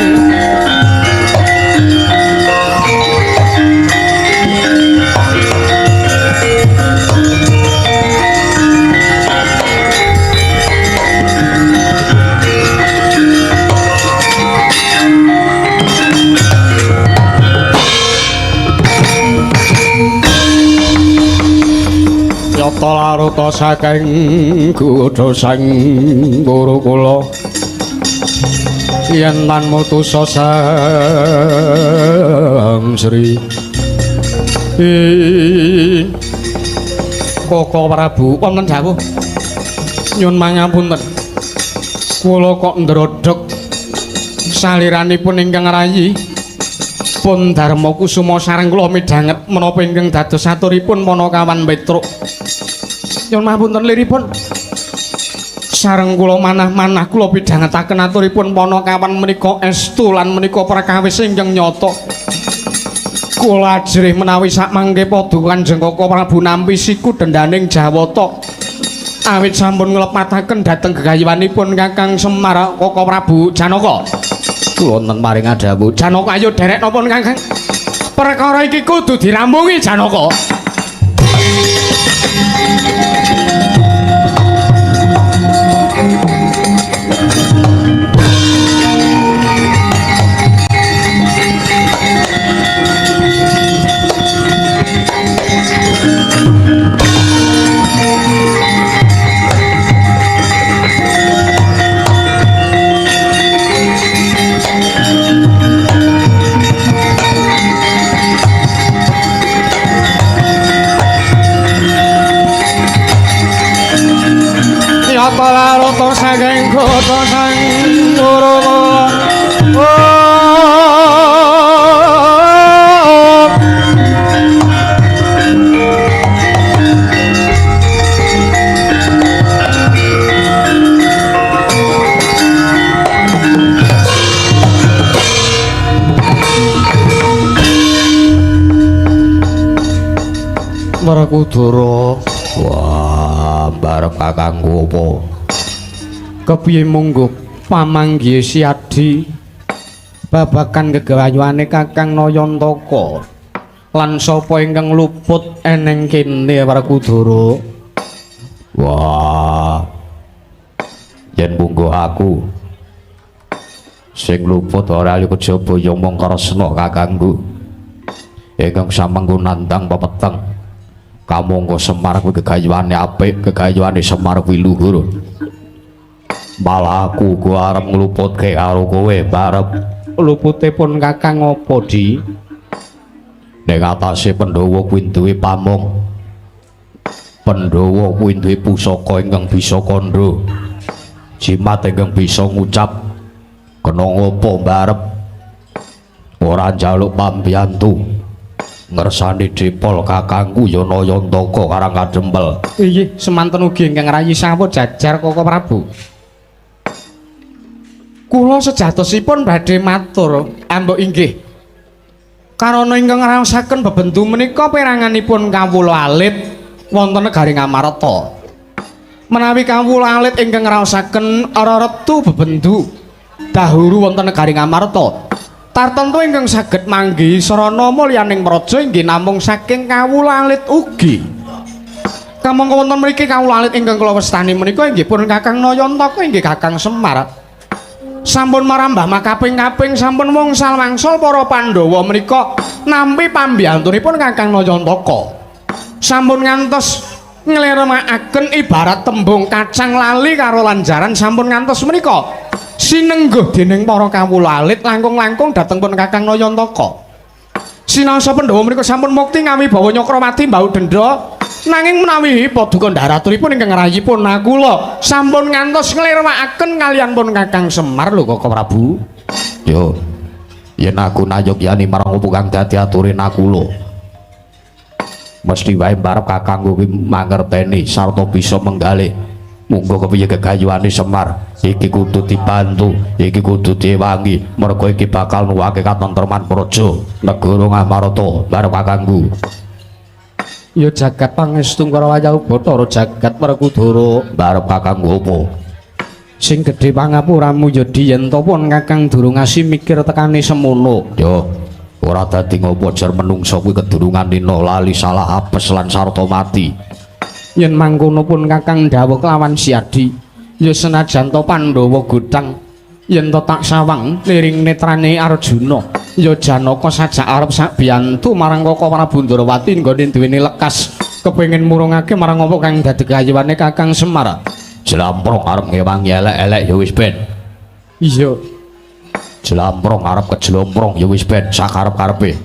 Yata laruta saking kutha sang Gurukula yen tan mutusa sang Sri Koko Prabu wonten dawuh nyun mangapunten kula kok ndrodhog saliranipun ingkang rayi pun Darma Kusuma sareng kula midhanget menapa ingkang dados aturipun Panakawan Petruk. Nyuwun mapunten liripun sareng kula manah-manah kula pidhangetaken aturipun Panakawan menika estu lan menika perkawis ingkang nyata. Kula ajrih menawi sakmangke padha Kanjeng Koko Prabu nampi siku dendaning Jawata. Awit sampun nglepataken dhateng gegayuhanipun Kakang Semar Koko Prabu Janaka. Kula wonten paring dawuh. Janaka ayo derek napa Kakang? Perkara iki kudu dirampungi Janaka. Yata saking kutha sang Kurawa. Werkudara. Wah, barep kakangku apa? Kepiye monggo pamanggihe Siadi babagan gegayuhane Kakang Nayantaka lan sapa ingkang luput eneng kene Werkudara? Wah, yen munggo aku sing luput ora ayo kejaba ya mung Kresna kakangku ingkang samengko nandang pepeteng. Kamangka Semar kuwi gegayuhane apik, gegayuhane Semar kuwi luhur. Malah aku uga arep ngluputke karo kowe barep. Lupute pun Kakang apa, Di? Ning atase Pandhawa kuwi duwe pamong. Pandhawa kuwi duwe pusaka ingkang bisa kandha. Jimat ingkang bisa ngucap. Kena ngopo barep? Ora njaluk pambiyantu. Ngersani dipol kakangku ya Nayantaka Karang Kadempel. Inggih, semanten ugi ingkang rayi sawuh jajar Koko Prabu. Kula sejatosipun badhe matur ambok inggih. Karana ingkang ngraosaken bebendu menika peranganipun kawula alit wonten negari Ngamarta. Menawi kawula alit ingkang ngraosaken reretu bebendu dahulu wonten negari Ngamarta, tartemtu ingkang saged manggihi sarana mulyaning praja inggih namung saking kawula alit ugi. Kamangka wonten mriki kawula alit ingkang kula wastani menika inggih pun Kakang Nayantaka inggih Kakang Semar. Sampun marambah makaping-kaping sampun wongsal-wangsal para Pandhawa menika nampi pambiyantunipun Kakang Nayantaka. Sampun ngantos ngleremakaken ibarat tembung kacang lali karo lanjaran sampun ngantos menika sinengguh dening para kawula alit langkung-langkung dhateng pun Kakang Nayantaka. Sinaosa Pandhawa menika sampun mukti ngawibawa Nyakrawati mbau dendha, nanging menawi paduka ndharaturipun ingkang rayipun Nakula sampun ngantos nglirwakaken kaliyan pun Kakang Semar lho Koko Prabu. Yo, yen aku nayogyani marang opo kang dadi ature Nakula, mesti wae barep kakangku kuwi mangerteni sarta bisa menggalih. Munggo kepiye gegayuhane Semar iki kudu dibantu, iki kudu diewangi, mergo iki bakal nuwake katentreman praja negara Ngamarta barep kakangku. Ya jagat pangestu Kurawa Bathara jagat Werkudara barep kakangku apa? Sing gedhe pangapuramu ya Di yen to pun Kakang durung ngasih mikir tekane semono. Yo ora dadi ngopo jer menungsa kuwi kedurungan nina lali salah apes lan sarta mati. Yen mangkono pun Kakang dhawuh kelawan Siadi, ya senajan to Pandhawa godhang yen to tak sawang liring netrane Arjuna, ya Janaka sajak arep sabiyantu marang Koko Prabu Ndrawati nggone duweni lekas kepengin murungake marang apa kang dadi gayuhane Kakang Semar. Jlamprong arep ngewangi elek-elek ya wis ben. Iya. Jlamprong arep kejlomprong ya wis ben sakarep-karepe.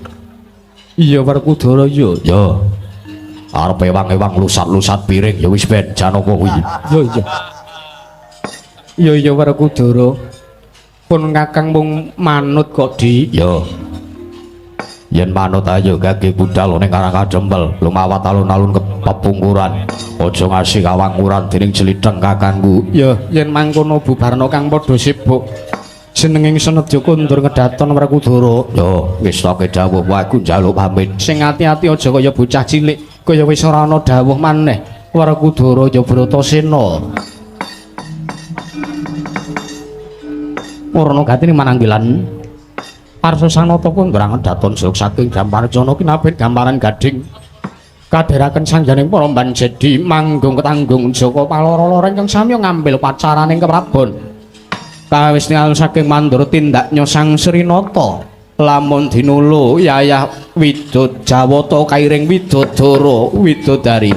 Iya Werkudara ya. Ya. Arep ewang-ewang lusat-lusat piring ya wis ben Janaka kuwi. Ya iya. Ya iya Werkudara. Pun Kakang mung manut kok Di. Ya. Yen manut ayo gage budal ning Karang Kadempel, lumawat alun-alun kepepungkuran. Aja ngasih kawanguran dening jlitheng kakangku. Ya yen mangkono bubarna kang padha sibuk. Jenenging senedya kondur ngedaton Werkudara. Ya wis toke dawuh wae aku njaluk pamit. Sing ati-ati aja kaya bocah cilik, kaya wis ora ana dawuh maneh. Werkudara ya Bratasena. Murna gatine mananggilan Arsa Sanata kondrangan daton suluk saking Gamparjana kinabet gambaran gading kadheraken sangjaning para banjedi manggung ketanggung Jaka paloro-loro ingkang sami ngambil pacaraning keprabon kawis tingal saking mandura tindaknya Sang Srinata lamun dinulu yayah Widod Jawata kairing Widodara Widodari.